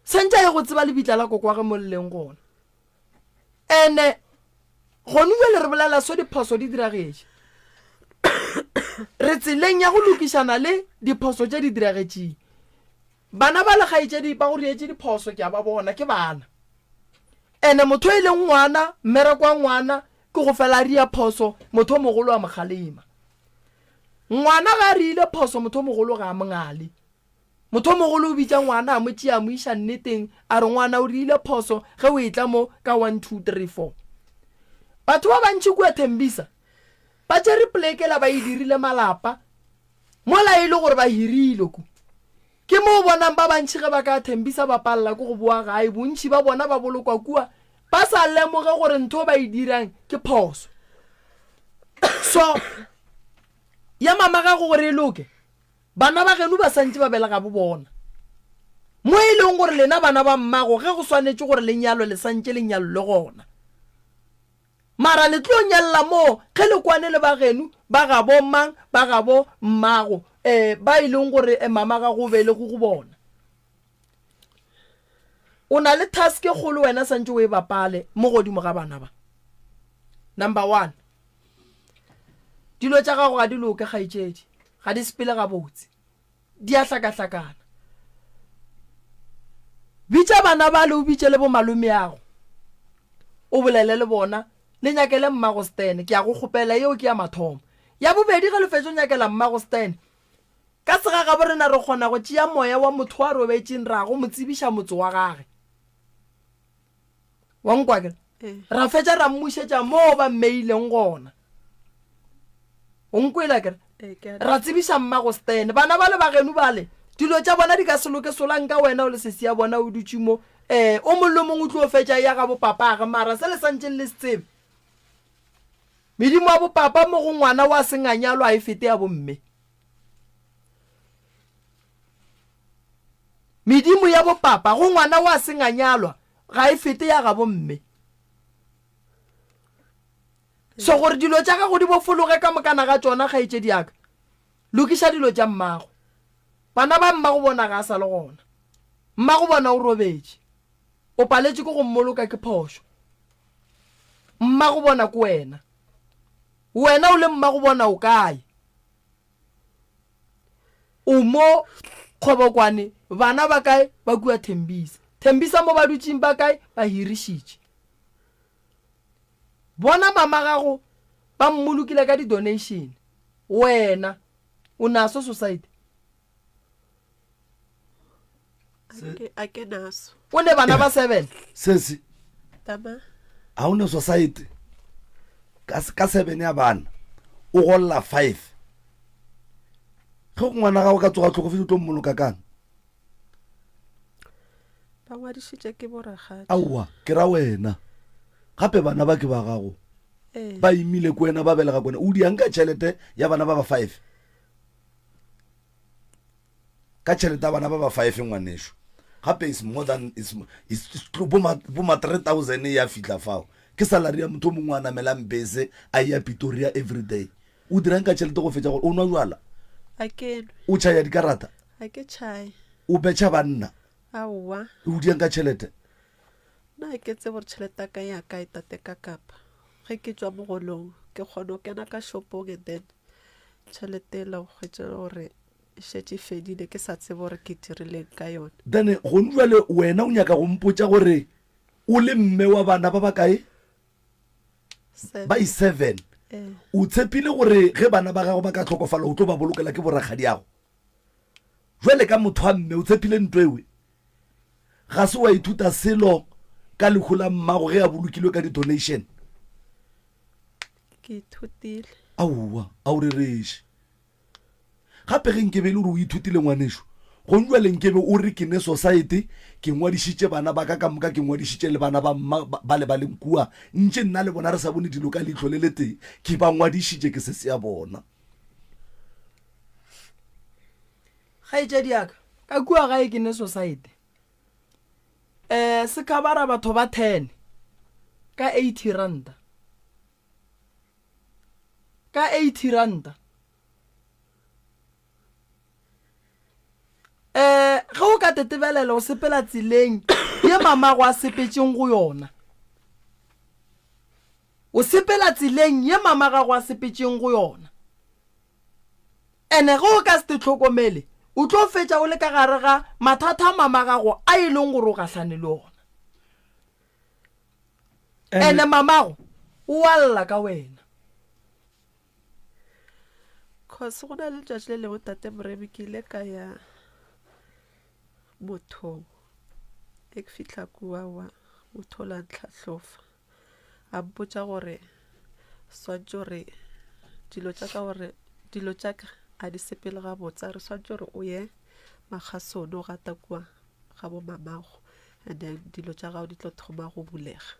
Santše a ye go tseba lebitla la kokwage mo le leng gona. Ene gonu bjale re bolela so diphoso di diragetše. Re tseleng ya go lokišana le diphoso tše di diragetšeng. Bana ba le kgaetšedi ba go rietše diphoso ke a ba bona, ke bana. Ene motho e leng ngwana, mmereko wa ngwana ke go fela a ria phoso, motho o mogolo a mo kgalema. Ngwana ga a riile phoso motho o mogolo ga a mo ngale. Motho o mogolo o bitša ngwana a mo tšea a mo iša nneteng a re ngwana o riile phoso ge o etla mo ka 1 2 3 4. Batho ba bantši kua Thembisa ba tšere poleke la ba e dirile malapa mola e le gore ba hirile ku. Ke mo o bonang ba bantši ge ba ka Thembisa ba palela ke go boa gae bontši ba bona ba bolokwa kua ba sa lemoge gore ntho ba e dirang ke phoso. So ya mama gago gore e loke, bana ba geno ba santše ba belega bo bona. Mo e leng gore lena bana ba mmago ge go swanetše gore le nyalwe le santše le nyalelwe gona. Mara le tlo nyalela moo ge le kwane le ba geno, ba gabo mang, ba gabo mmago, eh, ba e leng gore eh, mama gago o belego go bona. O na le task e kgolo wena santše o e bapale mo godimo ga bana ba. Number one, dilo tša gago ga di loke kgaetšedi, ga di sepele gabotse, di a hlakahlakana. Bitša bana bale o bitše le bomalomeago, o bolele le bona, le nyakele mmago Stan, ke a go kgopela, yeo ke ya mathomo. Ya bobedi, ge le fetša go nyakela mmago Stan, ka segagabo rena re kgona go tšea moya wa motho wa robetšeng ra go mo tsebiša motse wa gage. Wa nkwa ke? Ra fetša ra mmušetša moo ba mmeileng gona. O nkwela ke? Ra tsebiša mmago Stan. Bana bale ba geno bale, dilo tša bona di ka se loke solang ka wena o le sesi ya bona o dutše mo. Eh, o mong le mongwe o tlo fetša ya ga bopapage mara se le santšeng le se tsebe. Medimo ya bopapa mo go ngwana wa senganyalo a e fete ya bomme. Medimo ya bopapa go ngwana wa senganyalwa ga e fete ya gabo mme. So gore dilo tša gago di bofologe ka mokana ga tšona, kgaetšedi ya ka, lokiša dilo tša mmago. Bana ba mmago bona ga a sa le gona. Mmago bona o robetše. O paletšwe ke go mmoloka ke phošo. Mmago bona ke wena. Wena o le mmago bona o kae? O mo Kgobokwane, bana ba kae? Ba kua Thembisa. Thembisa mo ba dutšeng ba kae? Ba hirišitše. Bona mama gago ba mmolokile ka di-donation. Wena o naso society? A ke naso. O ne bana ba seven. Sesi. Tama. A o ne society ka ka seven ya bana o golla five. Ge ngwana gago ka tsoga tlhokofetse o tlo mmoloka kang? Ba ngwadišitše ke borakgadi. Aowa, ke ra wena. Gape bana ba ke ba gago. Ee. Ba imile ko wena ba belega ko wena. O diang ka tšhelete ya bana ba ba five? Ka tšhelete ya bana ba ba five ngwanešu. Gape is more than is is bo ma bo ma 3000 ya fihla fao. Ke salary ya motho o mongwe a namelang bese a ya Pretoria every day. O dirang ka tšhelete go fetša gore o nwa jwala? A ke nwe. O tšhaya dikarata? A ke tšhaye. O betšha banna? Aowa. O diang ka tšhelete? Nna ga ke tsebe gore tšhelete ya ka ya kae tate ka kapa ge ke tšwa mogolong ke kgona go kena ka shopong and then tšhelete ela o hwetša gore e šetše e fedile ke sa tsebe gore ke dirileng ka yone. Then gone jwale wena o nyaka go mpotša gore o le mme wa bana ba bakae? Ba i seven. O tshepile gore ge bana ba gago ba ka hlokofala o tlo ba bolokela ke borakgadiago? Jwale ka motho wa mme o tshepile nto ewe? Ga se wa ithuta selo ka lehu la mmago ge a bolokilwe ka di-donation? Ke ithutile. Aowa, a o rereše. Gape ge nkebe e le gore o ithutile ngwanešu, gong jwale nkebe o re ke ne society, ke ngwadišitše bana ba ka ka moka, ke ngwadišitše le bana ba mma ba le ba leng kua, ntše nna le bona re sa bone dilo ka leihlo le letee, ke ba ngwadišitše ke se ya bona. Kgaetšedi ya ka, ka kua gae ke ne society. Um se khabara batho ba ten ka eighty ranta. Ka 80 ranta. Um ge o ka tetebelela o sepela tseleng ye mamago a sepetšeng go yona. O sepela tseleng ye mama gago a sepetšeng go yona. Ene ge o ka se te hlokomele, o tlo fetša o le ka gare ga mathata a mama gago a e leng gore o gahlane le ona. Ene mamago o a lla ka wena. Cause go na le letšatši le lengwe tate Moremi ke ile ka ya mothong e ke fihla kua wa motho o la ntlhahlofa a mpotša gore swantše gore dilo tša ka gore dilo tša ka a di sepele gabotse a re swantše gore o ye Makgasone o gata kua ga bo mamago and then dilo tša gago di tlo thoma go bulega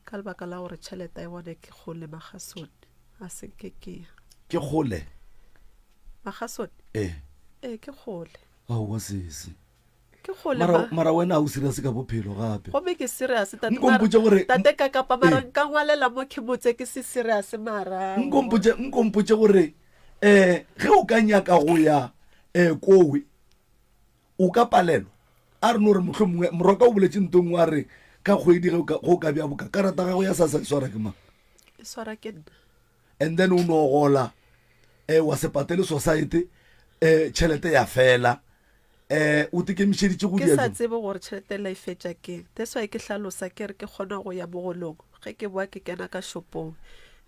ka lebaka la gore tšhelete ya bone ke kgole Makgasone a se nke ke ya Ke kgole? Makgasone? Ee. Ee, ke kgole. Aowa sesi. Ke kgole Mara, ma. mara wena a o serious ka bophelo gape. Gomme ke serious tate. Nko mpotše gore- Tate ka kapa mara Ee. nka ngwalela mo ke botse ke se serious mara. Nko mpotše, nko mpotše gore eh ge o ka nyaka go ya eh kowe o ka palelwa. A re no re mohlomongwe morwa ka o boletše nto nngwe a re ka kgwedi ge o ka go ka bja boka karata gago ya SASSA e swara ke mang? E swara ke nna. And then o no gola eh wa se patele society eh tšhelete ya fela. Eh o tekemišeditše go Ke dia sa jwang? tsebe gore tšhelete la e fetša keng. That's why ke hlalosa ke re ke kgona go ya mogolong. Ge ke boa ke kena ka shopong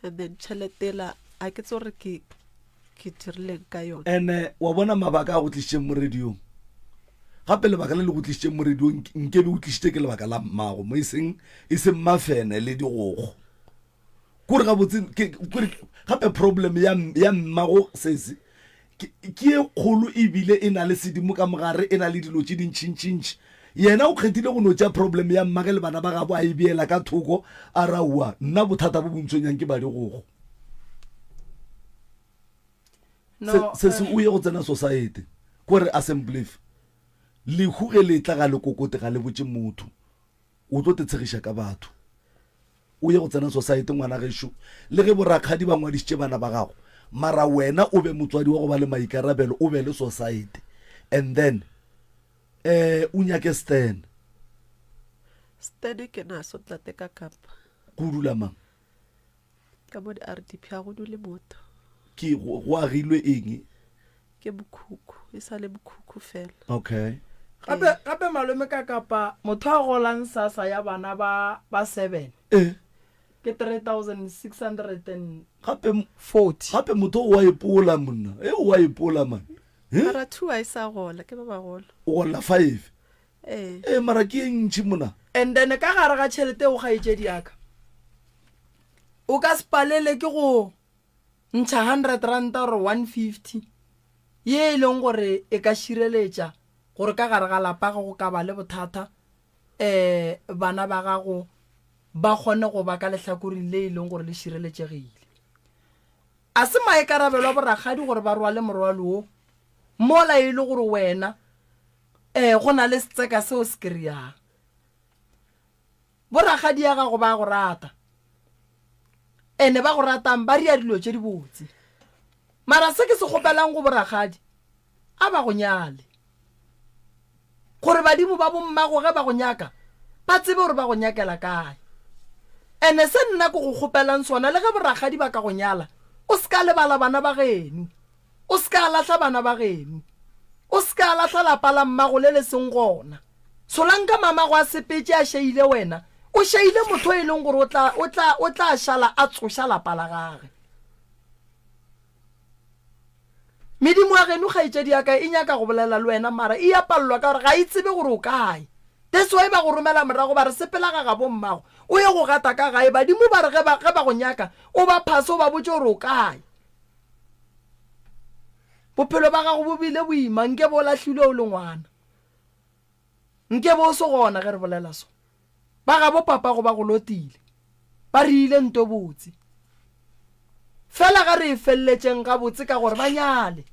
and then tšhelete la a ke tsebe gore ke ke dirileng ka yona. Ene wa bona mabaka a go tlišitšeng mo radiong. Gape lebaka le le go tlišitšeng mo radiong nkebe o tlišitše ke lebaka la mmago mo e seng e seng mafene le digokgo. Kore gabotse ke kore gape problem ya ya mmago sesi ke ke e kgolo ebile e na le sedimo ka mogare e na le dilo tše dintšintšintši. Yena o kgethile go no tšea problem ya mmage le bana ba gabo a e beela ka thoko a re aowa nna bothata bo bo ntshwenyang ke ba digokgo. No, Se sesi o ye go tsena society kore assemblief lehu ge le tla ga le kokote ga le botše motho. O tlo te tshegiša ka batho. O ye go tsena society ngwana gešo. Le ge borakgadi ba ngwadišitše bana ba gago, Mara wena o be motswadi wa go ba le maikarabelo, o be le society. And then eh o nyake stand. Stand ke naso ntate ka kapa. Go dula mang? Ka mo di-RDP ga go dule motho. Ke go go agilwe eng? Ke mokhukhu, e sa le mokhukhu fela. Okay. Gape gape malome ka kapa motho a golang sasa ya bana ba ba 7. Eh. Ke 3640. Gape gape motho o a ipola monna. E o a ipola man. Eh? Mara 2 a e sa gola ke ba bagolo. O gola 5. Ee. Eh mara ke e ntši mona. And then ka gare ga tšhelete o kgaetšedi ya ka. O ka se palele ke go ntšha 100 ranta or 150 ye e leng gore e ka šireletša gore ka gare ga lapa ge go ka ba le bothata um bana ba gago ba kgone go ba ka lehlakoreng le e leng gore le šireletšegile. A se maikarabelo a borakgadi gore ba rwale morwalo wo mola e le gore wena um go na le setseka seo se kry-ang. Borakgadi ya gago ba go rata ene ba go ratang ba ria dilo tše dibotse. Mara se ke se kgopelang go borakgadi a ba go nyale. Gore badimo ba bommago ge ba go nyaka ba tsebe gore ba go nyakela kae. Ene se nna ke go kgopelang sona le ge borakgadi ba ka go nyala o se ka lebala bana ba geno. O se ka lahla bana ba geno. O se ka lahla lapa la mmago le le seng gona. Solanka mamago a sepetše a šeile wena, o šeile motho e leng gore o tla, o tla, o tla šala a tsoša lapa la gage. Medimo ya geno kgaetšedi ya ka e nyaka go bolela le wena mara e ya palelwa ka gore ga e tsebe gore o kae. That's why ba go romela morago ba re sepela ga gabo mmago o ye go gata ka gae. Badimo ba re ge ba, ge ba go nyaka o ba phase o ba botše gore o kae. Bophelo ba gago bo bile boima nke bo lahlilwe o le ngwana. Nke bo se gona ge re bolela so. Ba gabo papago ba go lotile. Ba re ile nto botse. Fela ga re e feleletšeng gabotse ka gore ba nyale.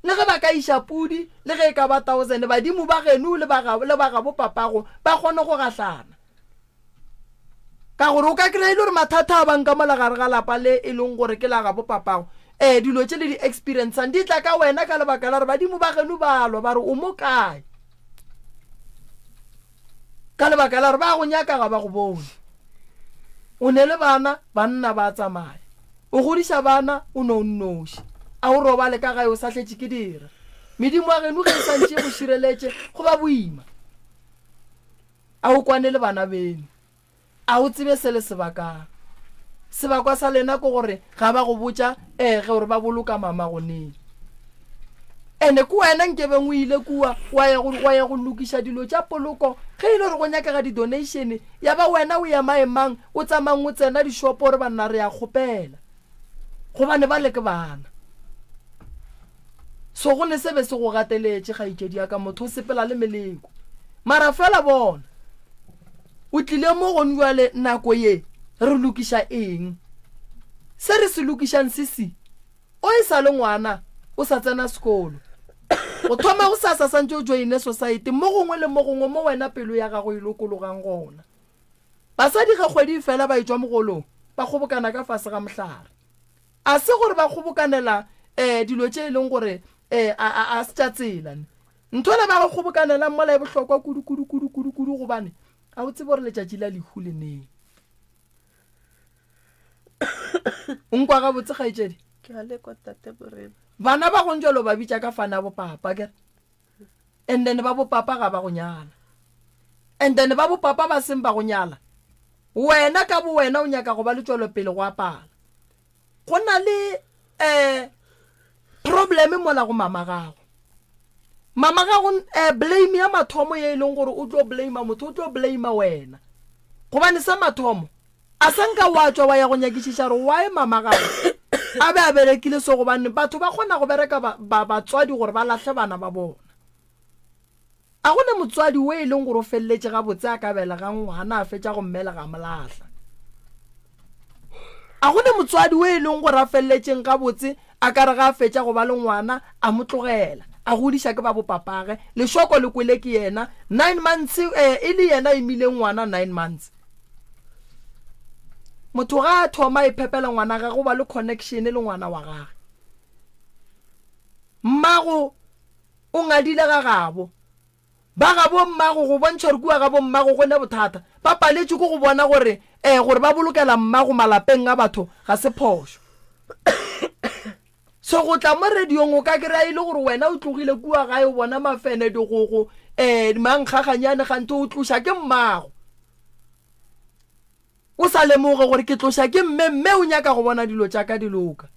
Le ge ba ka iša pudi le ge e ka ba thousand badimo ba geno le ba le ba gabo papago ba kgone go gahlana. Ka gore o ka kry-a e le gore mathata a bang ka mola gare ga lapa le e leng gore ke la gabo papago um dilo tše le di experiencang di tla ka wena ka lebaka la gore badimo ba geno ba lwa ba re o mo kae ka lebaka la gore ba go nyaka ga ba go bone o ne le bana banna ba tsamaya o godiša bana o ne o nnoši a o robale ka gae o sa hletše ke dira medimo ya geno ge e santše go šireletše go ba boima A o kwane le bana beno? A o tsebe se le se bakang? Sebakwa sa lena ke gore ga ba go botša ee gore ba boloka mamago neng. Ene ke wena nkebeng o ile kua wa ya go, wa ya go lokiša dilo tša poloko ge e le gore go nyakega di-donation ya ba wena o emaemang o tsamayng o tsena dishopo gore banna re ya kgopela gobane bale ke bana. So go ne se be se go gateletše, kgaetšedi ya ka, motho o sepela le meleko. Mara fela bona, o tlile mo gone jwale nako ye, re lokiša eng? Se re se lokišang se si, o e sa le ngwana, o sa tsena sekolo. Go thoma go sasa santše o joine society mo gongwe le mo gongwe mo wena pelo ya gago e lokologang gona. Basadi ge kgwedi e fela ba etšwa mogolong, ba kgobokana ka fase ga mohlare. A se gore ba kgobokanela um dilo tše e leng gore um a, a, a se tša tsela. Ne. Ntho ela ba go kgobokanelang mola e bohlokwa kudu, kudu, kudu, kudu, kudu, gobane a o tsebe gore letšatši la lehu le neng. O nkwa gabotse, kgaetšedi? Ke a lekwa, Tate Morena. Bana ba gong jalo ba bitša ka fana bopapa, kere? And then ba bopapa ga ba go nyala. And then ba bopapa ba seng ba go nyala, wena ka bo wena o nyaka go ba le tšwelopele go apala. Go na le um problem mola go mama gago. Mama gago um blame ya mathomo ye e leng gore o tlo blame motho, o tlo blame wena. Gobane sa mathomo a sa nka wa tšwa wa ya go nyakišiša gore why mama gago a be a berekile so, gobane batho ba kgona go bereka ba, ba, batswadi gore ba lahle bana ba bona. A go ne motswadi o e leng gore o feleletše gabotse a ka belega ngwana a fetša go mmelega a mo lahla? A go ne motswadi o e leng gore a feleletšeng gabotse a ka re ga a fetša go ba le ngwana a mo tlogela a godiša ke ba bopapage? Lešoko le kwele ke yena 9 months eh, e le yena a imileng ngwana 9 months. Motho ga a thoma a iphepela ngwana gage o ba le connection le ngwana wa gage. Mmago o ngadile ga gabo. Ba gabo mmago go bontšha gore kua gabo mmago go ne bothata. Ba paletšwe ke go bona gore eh gore ba bolokela mmago malapeng a batho ga se phošo. So go tla mo radiong o ka kry-a e le gore wena o tlogile kua gae o bona mafene, digogo, eh mankgaganyane ganthe o tloša ke mmago. O sa lemoge gore ke tloša ke mme, mme o nyaka go bona dilo tša ka di loka.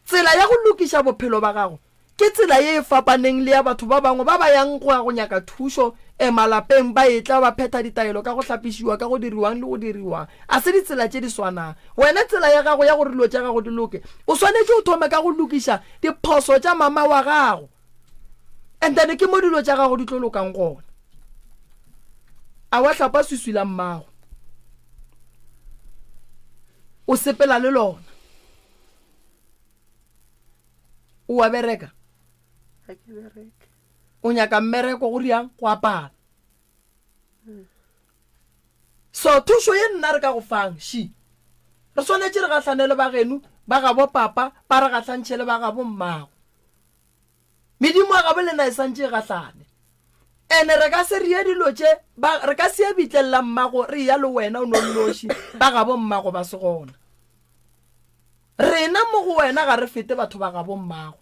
Tsela ya go lokiša bophelo ba gago ke tsela ye e fapaneng le ya batho ba bangwe ba ba yang go ya go nyaka thušo e malapeng ba etla ba phetha ditaelo ka go hlapišiwa ka go diriwang le go diriwang. A se ditsela tše di swanang. Wena tsela ya gago ya gore dilo tša gago di loke, o swanetše o thome ka go lokiša diphoso tša mama wa gago. And then ke mo dilo tša gago di tlo lokang gona. A wa hlapa swiswi la mmago. O sepela le lona. O a bereka? Ga ke bereke. O nyaka mmereko go riang? Go apara. So thušo ye nna re ka go fang she re swanetše re gahlane le bageno ba gabo papa ba re gahlantšhe le ba gabo mmago. Medimo ya gabo lena e santše e gahlane. Ene re ka se rie dilo tše ba re ka se ye bitleng la mmago re ya le wena o no nnoši ba gabo mmago ba se gona. Rena mo go wena ga re fete batho ba gabo mmago.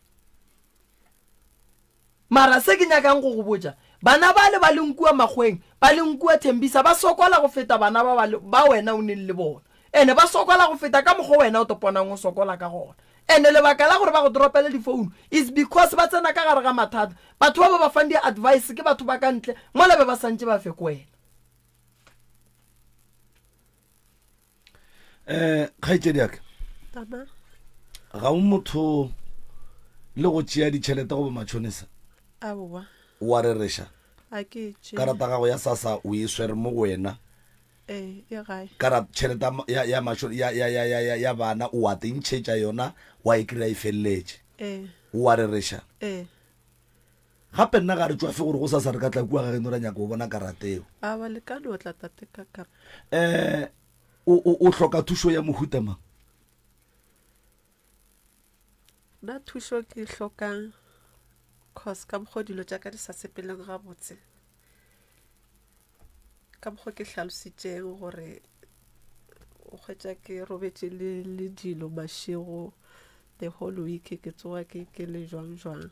Mara se ke nyakang go go botša, bana bale ba leng kua makgweng, ba leng kua Thembisa ba sokola go feta bana ba ba, ba wena o neng le bona. Ene ba sokola go feta ka mokgwa wena o toponang o sokola ka gona. Ene lebaka la gore ba go dropele difounu is because ba tsena ka gare ga mathata. Batho ba ba ba fang di-advice ke batho ba ka ntle mola be ba santše ba fe ko wena. um kgaetšedi yaka ga o motho le go tšea ditšhelete goba matšhonisa aowa wa rereša a ke tše karata gago ya sasa o e swere mo go wena ee e gae karata tšhelete ya ma- ya ya matšho- ya ya ya ya ya ya bana o wa tentšhetša yona wa e kry-a e feleletše ee wa rereša ee Gape nna ga re tšwafe gore gosasa re ka tla kua ga geno ra nyaka go bona karata eo. Aowa, le ka no tla tate ka karata. Um o, o, o hloka thušo ya mohuta mang? Nna thušo ke e hlokang cause ka mokgwa dilo tša ka di sa sepeleng gabotse. Ka mokgwa ke hlalositšeng gore o hwetša ke robetše le, le dilo mašego the whole week ke tsoga ke, ke le jwang jwang.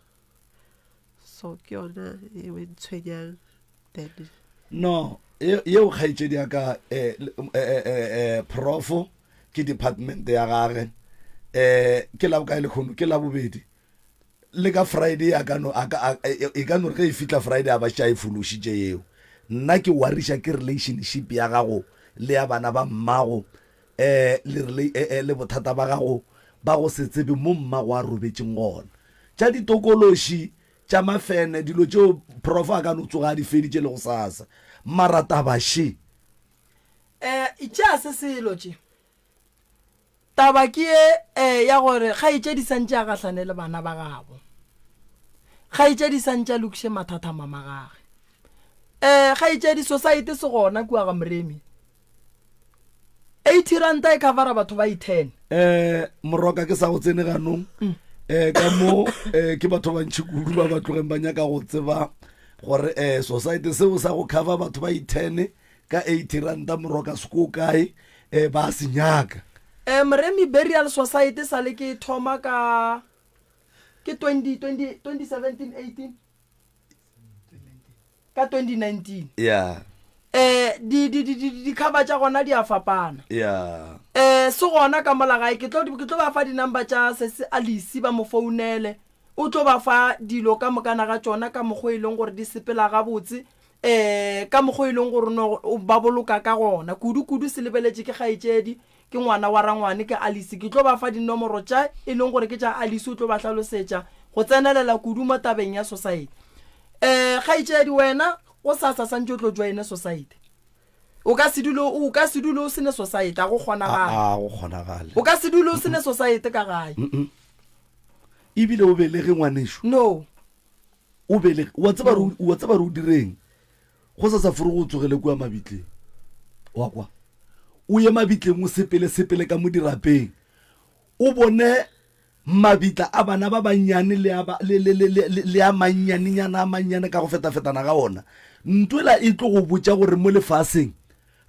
So ke yona eo e ntshwenyang then. No, yeo kgaetšedi ya ka eh, eh, eh, eh, profo ke department ya gage eh ke la bokae lekgono ke la bobedi le ka friday a ka no a ka e ka no re ge e fihla friday a ba šetše a e fološitše yeo nna ke wariša ke relationship ya gago le ya bana ba mmago eh le rela eh, eh, le bothata ba gago ba go se tsebe mo mmago a robetšeng gona tša ditokološi tša mafene dilo tšeo prof a ka no tsoga a di feditše le go sasa mara taba še Eh, tšea se selo tše. Taba ke ye eh, ya gore kgaetšedi santše a gahlane le bana ba gabo. Kgaetšedi santše a lokiše mathata a mama gage. Eh, kgaetšedi society se gona kua ga Moremi. 80 ranta e covera batho ba i-10. Eh, moroka ke sa go tsene ganong eh ka mo eh ke batho ba bantši kudu ba ba tlogeng ba nyaka go tseba gore eh society seo sa go cover batho ba i-10 ka 80 ranta moroka se ko kae eh ba se nyaka. Eh, Moremi Burial Society sa le ke thoma ka ke 20 20 2017 18 ka 2019 yeah eh di di di di di cover tša gona di a fapana yeah eh se gona ka mola gae ke tlo ke tlo ba fa di number tša se se Alice ba mo founele o tlo ba fa dilo ka mokana ga tšona ka mokgo e leng gore di sepela gabotse eh ka mokgo e leng gore no ba boloka ka gona kudu kudu se lebeletše ke kgaetšedi Ke ngwana wa rangwane, ke Alice. Ke tlo ba fa dinomoro tša e leng gore ke tša Alice, o tlo ba hlalosetša go tsenelela kudu mo tabeng ya society. Eh, kgaetšedi, wena gosasa santše o tlo joine society. O ka se dule, o ka se dule o se ne society, a go kgonagale. A go kgonagale. O ka se dule o se ne society ka gae. Ebile o belege ngwanešu. No. O belege, wa tseba re, wa tseba re o direng? Go sa sa fore go tsogele kua mabitleng. Wa kwa? O ye mabitleng o sepele sepele ka mo dirapeng. O bone Mabitla a bana ba bannyane le a ba, le, le, le, le, le, le a mannyanenyana a mannyane ka go fetafetana ga ona. Ntwela e tlo go botša gore mo lefaseng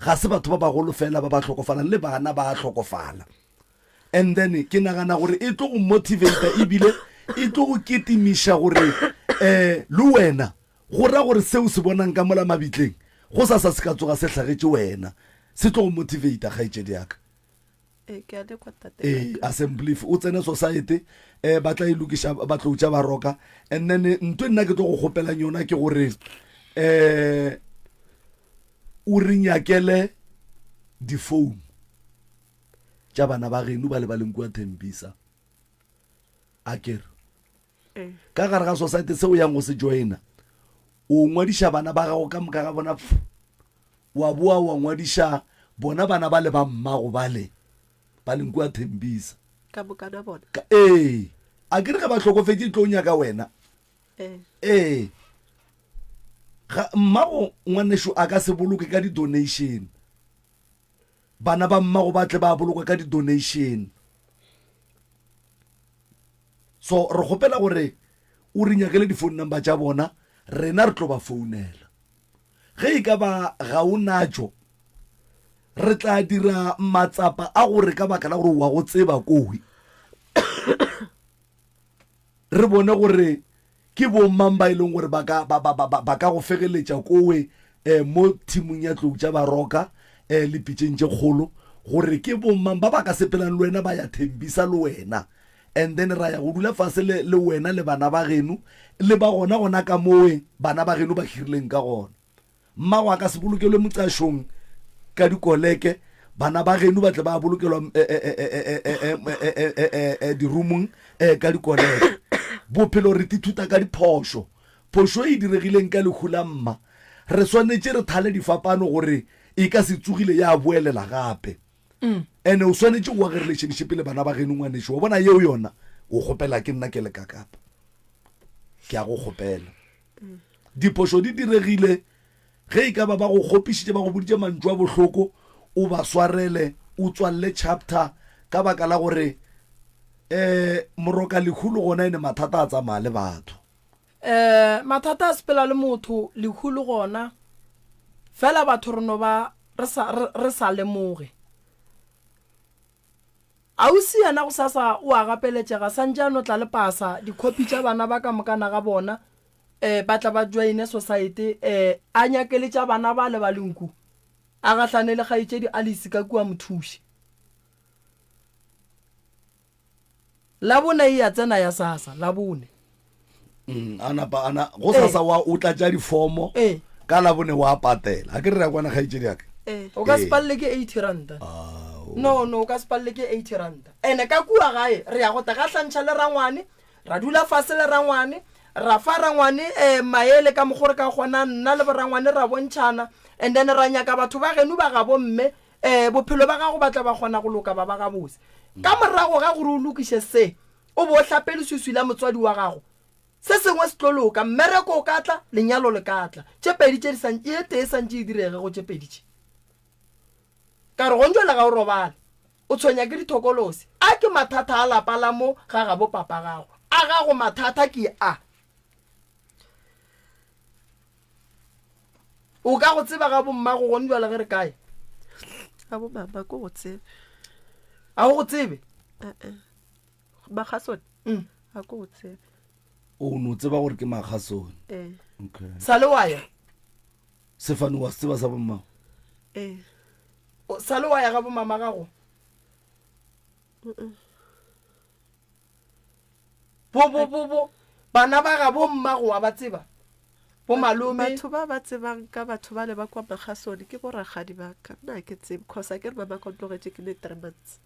ga se batho ba bagolo fela ba ba hlokofalang, le bana ba a hlokofala. And then ke nagana gore e tlo go motivata ebile e tlo go ketimiša gore um le wena go ra gore seo se bonang ka mola mabitleng go sa sa se ka tsoga se hlagetše wena. Se tlo go motivata kgaetšedi ya ka. Ee, ke a le kwa tate. Ee, assembly o tsene society eh ba tla e lokiša ba tlo tša ba roka and then ntwe nna ke tlo go kgopelang yona ke gore eh o re nyakele di-phone tša bana ba geno ba le ba leng kua Thembisa a kere Ee. ka gare ga society se o yang go se joina o ngwadiša bana ba gago ka moka ga bona pf, wa boa wa ngwadiša bona bana ba le ba mmago bale ba leng kua Thembisa. Ka moka na bona? Ka, ee. A ke re ge ba hlokofetše e tlo nyaka wena? Ee. Ee. Ga, mmago ngwanešo a ka se boloke ka di-donation. Bana ba mmago ba tle ba bolokwa ka di-donation. So re kgopela gore o re nyakele di-phone number tša bona, rena re tlo ba founela. Ge e ka ba ga o natšo, re tla dira matsapa a gore ka baka la gore wa go tseba kowe, re bone gore ke bomang ba e leng gore ba ka, ba, ba, ba, ba, ba ka go fegeletša kowe eh, mo thimong ya tlou tša baroka eh, le pitšeng tše kgolo, gore ke bomang ba ba ka sepelang le wena ba ya Thembisa le wena. And then ra ya go dula fase le, le wena le bana ba geno, le ba gona gona ka mowe bana ba geno ba hirileng ka gona. Mmago a ka se bolokelwe moqašong ka dikoleke, bana ba geno ba tle ba bolokelwa dirumong ka dikoleke. Bophelo re tithuta ka diphošo. Phošo e diregileng ka lehu la mma, re swanetše re thale difapano gore e ka se tsogile ya boelela gape. Ene o swanetše go age relationship le bana ba geno ngwanešu. Wa bona yeo yona o kgopela ke nna ke le kakapa. Ke a go kgopela. Diphošo di diregile ge e ka ba ba go kgopišitše ba go boditše mantšu a bohloko o ba swarele o tswalle chapter ka baka la gore um moroka lehu le gona ene mathata a tsamaya le batho. Um mathata a sepela le motho, lehu le gona. Fela batho re no ba re sa, re, re sa lemoge. Ausi yena gosasa o a gapeletšega, santše a no tla le pasa, dikhopi tša bana ba ka mokana ga bona, um ba tla ba joine society, um a nyake le tša bana bale ba lenku, a gahlane le kgaetšedi Alice ka kua mothuše. Labone e ya tsena ya sasa, Labone. Mm, a napa a na go sasa wa o tlatša difomo Ee. ka Labone wa patela. A ke re re ya kwana kgaetšedi ya ka. Ee. O ka se Ee. palele ke 80 ranta. Ao. No, no, o ka se palele ke 80 ranta. Ene ka kua gae re ya go tla gahlantšha le rangwane, ra dula fase le rangwane, ra fa rangwane eh, maele ka mokgo re ka kgonang, nna le borangwane ra bontšhana, and then ra nyaka batho ba geno ba gabo mme Ee, bophelo ba gago ba tla ba kgona go loka ba ba gabotse. Ka morago ga gore o lokiše se, o be o hlape leswiswi la motswadi wa gago, se sengwe se tlo loka. Mmereko o ka tla, lenyalo le ka tla. Tše pedi tše di sa, ye tee e santše e direge go tše pedi tše. Ka re, Gonjwale ga o robale, o tshwenya ke dithokolosi. A ke mathata a lapa la mo ga gabo papa gago. A gago mathata ke a. O ka go tseba ga bommago gone jwale ge re kae? Ga bomama ko go tsebe. A o go tsebe? Eh-eh. Makgasone? Mm. A ko go tsebe. O no tseba gore ke Makgasone. Eh. Okay. Sa le wa ya? Sefane wa se tseba sa bommago? Eh. O, sa le wa ya ga bomama gago? Mm-mm. Bo, bo, bo, bo, bana ba ga bo mmago wa ba tseba? Bo malome. Batho ba ba tsebang ka batho bale ba kwa Makgasone ke bo rakgadi ba ka. Nna ha ke tsebe, cause a ke re mama ka o tlogetše ke ne 3 months.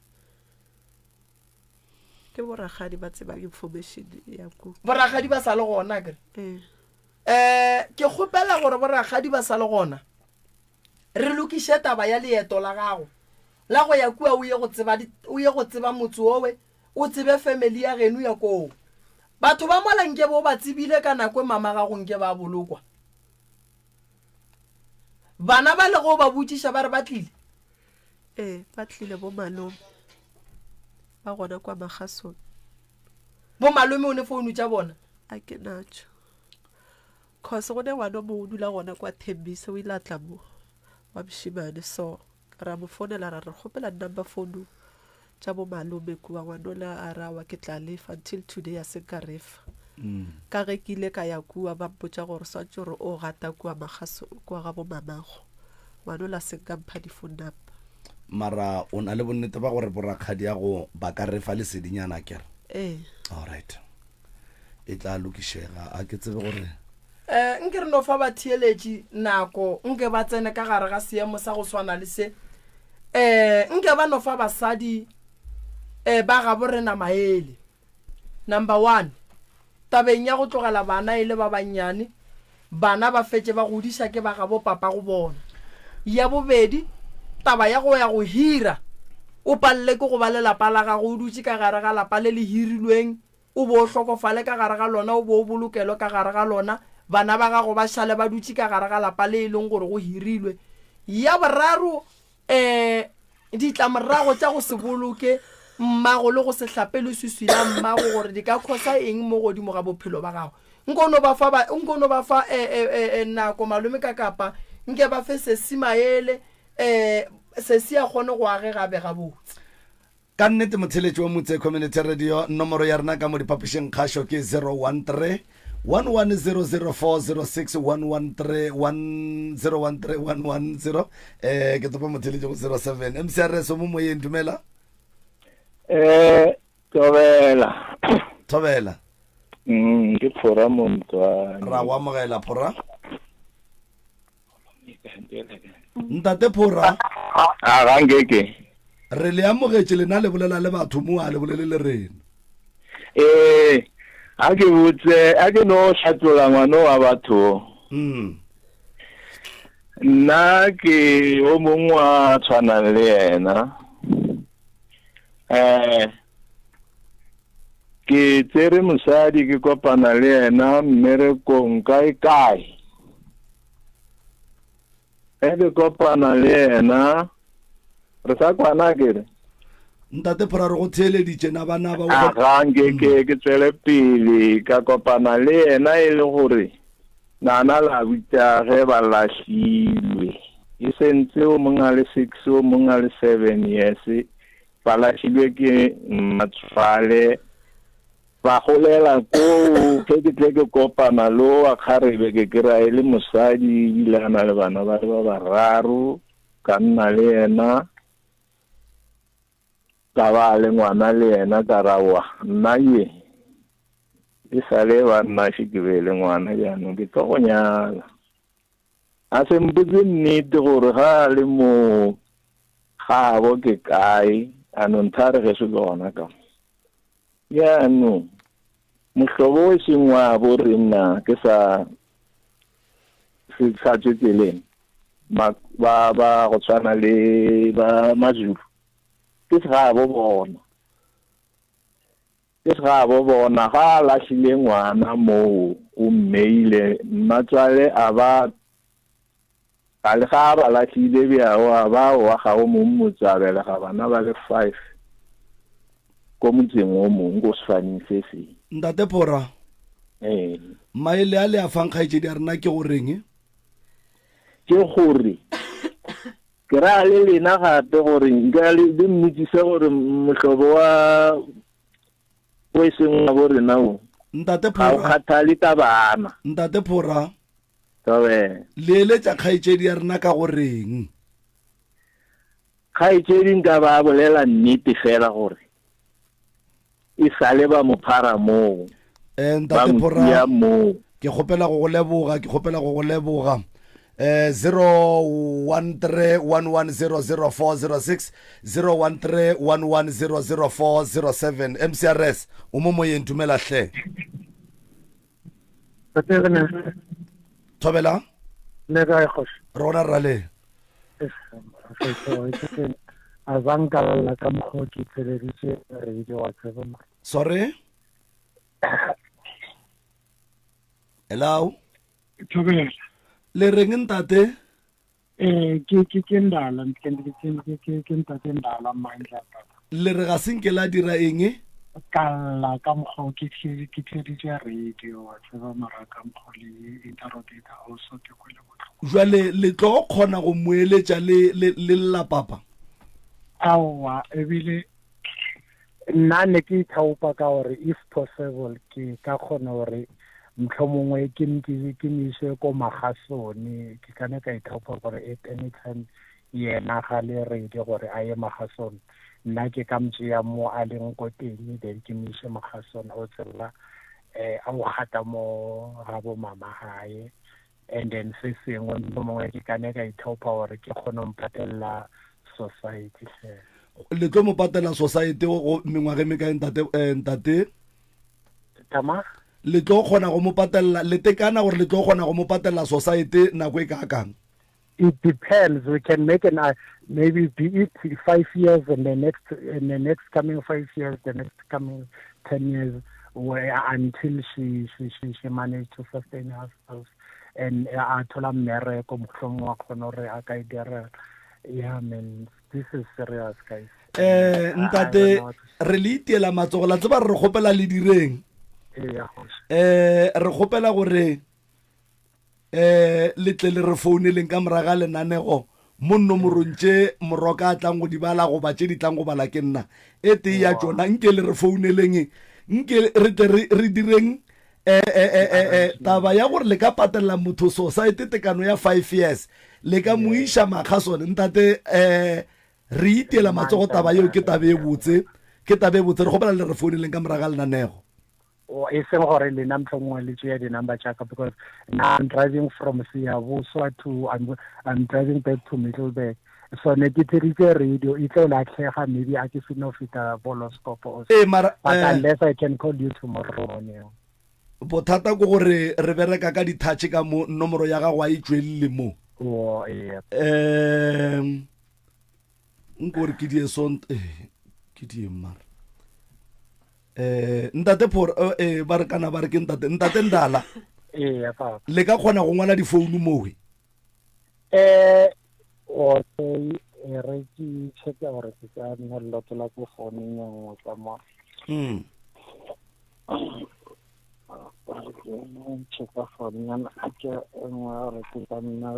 Ke bo rakgadi ba tsebang information ya ko. Bo rakgadi ba sa le gona akere? Ee. Eh, ke kgopela gore bo rakgadi ba sa le gona. Re lokiše taba ya leeto la gago la go ya kua o ye go tseba, o ye go tseba motse owe O tsebe family ya geno ya koo. Batho ba mola nke be o ba tsebile ka nako e mama gago nke ba bolokwa. Bana ba le ge o ba botšiša ba re ba tlile? Ee, ba tlile bo malome. Ba gona kwa Magasong. Bo malome o ne founu tša bona? A ke natšo. Cause go ne ngwana o mongwe o dula gona kwa Thembisa o ile a tla mo wa mošemane so ra mo founela ra re kgopela number phone tša bo malome kua ngwanola a re awa ke tla lefa until today a se nka refa ka ge ke ile ka ya kua ba mpotša gore swantše gore o gata kua magaso kua ga bo mamago ngwanola a se nka mpha di phone number. Mara o na le bonnete ba gore borakgadiago ba ka refa lesedinyana akere? Ee. Alright. E tla lokišega. A ke tsebe gore. Um nke re no fa batheeletši nako, nke ba tsene ka gare ga seemo sa go swana le se. Um nke ba no fa basadi um ba gabo rena maele. Number one, tabeng ya go tlogela bana e le ba bannyane, bana ba fetše ba godiša ke ba gabo papago bona. Ya bobedi, taba ya go ya go hira, o palele ke go ba le lapa la gago o dutše ka gare ga lapa le le hirilweng, o bo o hlokofale ka gare ga lona, o bo o bolokelwe ka gare ga lona, bana ba gago ba šale ba dutše ka gare ga lapa le e leng gore go hirilwe. Ya boraro, um ditlamorago tša go se boloke mmago le go se hlape leswiswi la mmago gore di ka khosa eng mo godimo ga bophelo ba gago. Nko no ba fa ba, nko no ba fa e, e, e, e, nako malome ka kapa, nke ba fe sesi maele, e, sesi a kgone go agega be gabotse. Ka nnete motheletši wa Motse Community Radio, nomoro ya rena ka mo diphapošing kgašo ke 013 1100406 113 1013 110. Eh ke topa motheletši go 07. MCRS o mo moyeng, dumela. Eh thobela. Thobela. Ke Phora Montwane. Ra go amogela Phora. Ntate Phora. A ga nkeke. Re le amogetše lena le bolela le batho mo a le bolele le rena. Ee, a ke botse, a ke no hlatlola ngwano wa batho. Nna ke o mongwe wa tshwanang le yena. Eh ke tsere mosadi ke kopana le yena mmerekong kae kae. Ge ke kopana le yena re sa kwana ke re. Ntate Phora re go theeleditše na bana ba A ga nke ke ke tswele pele ka kopana le yena e le gore nana la butša ge ba lahlilwe e sentse o mongwe a le 6 o mongwe a le 7 years ba lahlilwe ke mmatswale ba golela koo ge ke tle ke kopana le wa kgarebe ke kry-a e le mosadi ebile a na le bana ba le ba bararo ka nna le yena ka ba le ngwana le yena ka rawa nna ye e sa le ba nna še ke be le ngwana jaanong ke tlo go nyala a se mpotse nnete gore ga a le mo gabo ke kae a no nthare ge se ke gona ka jaanong mohlobo o seng wa bo rena ke sa se sa tswe tseleng ba ba go tshwana le ba Mazulu ke segabo bona ke segabo bona ga a lahlile ngwana moo o mmeile mmatswale a ba ga le ga ba lahlile bjao a ba wa ga o mong motse a belega bana ba le 5 ko motseng o mong ko sefaneng se seng. Ntate Phora, Ee. Maele a le a fang kgaetšedi ya rena ke goreng? Ke gore ke ra le lena gape gore nka le le mmotsise gore mohlobo wa o e seng wa bo rena o Ntate ga o Phora, kgathale ka bana. Ntate Phora, Thobela. le eletša kgaetšedi ya rena ka goreng? Kgaetšedi nka ba bolela nnete fela gore e sale ba mo phara moo, Eh, ba Ntate mo Phora, tia moo. ke kgopela go go leboga, ke kgopela go go leboga. Eh, 0131100406 0131100407 MCRS o mo moyeng dumela hle. Thobela. Le kae kgoši? Rona rale. A zanka lla ka mokgwa ke theleditše radio wa tseba mo. Sorry. Hello. Thobela. Le reng ntate? Eh ke ke ke ndala ke ke ke ke ntate ndala mandla tata. Le re ga se nke la dira eng? Ka lla ka mokgwa o ke ke theeditše radio wa tseba mara ka mokgwa le interrogator also ke kwele bohloko. Jwale le tlo kgona go mo eletša le le le lla papa? Aowa ebile nna ne ke ithaopa ka gore if possible ke ka kgona gore mohlomongwe ke ke mo ise ko Magasone ke ka ne ka ithaopa gore at any time yena ga le ready gore a ye Magasone nna ke ka motšea mo a leng ko teng then ke mo ise Magasone o tsela eh a o gata mo ga bo mama gae and then se sengwe mongwe ke ka ne ka ithaopa gore ke kgone go mpatelela society hle le tlo mo patela society go mengwaga e mekae ntate eh, ntate tama le tlo kgona go mo patela le tekana gore le tlo kgona go mo patela society nako e kaakang it depends we can make an uh, maybe be it five years and the next in the next coming five years the next coming ten years where until she she she, she managed to sustain herself and a thola mmereko mohlomongwe wa kgona gore a ka e direla yeah man this is serious guys eh ntate re le itiela matsogo la tseba re kgopela le direng eh re kgopela gore eh le tle le re founeleng ka moraga lenanego mo nomorong tše moroka a tlang go di bala goba tše di tlang go bala ke nna e tee ya tšona nke le re founeleng nke re tle re direng eh, eh, eh, eh, eh, taba ya gore le ka patelela motho society tekano ya five years le ka mo iša makga sone ntate um re itiela matsogo taba yeo ke tabe e botse ke tabe e botse re kgopela le re founeleng ka moraga lenanego e seng gore lena mohlomongwe le tšea di-number tša ka because now I'm driving from Siyabuswa to I'm, I'm driving back to Middelburg so ne ke theritse radio e tlo latlhega maybe a ke seno feta boloscopo or ee mara but eh, unless I can call you tomorrow morning bothata ke gore re bereka ka di-touch ka mo nomoro ya gago a e tšwelele mo oh, yeah. um nko gore ke die sont eh, ke die mara eh ntate phor eh, eh ba re kana ba re ke ntate ntate ndala ee papa le ka kgona go ngwala difounu mowe eh okay e re ke checka gore ke ka nna lokela ko founung ya nngwe ka mo mm checka founung ya ke e nngwe gore ke ka nna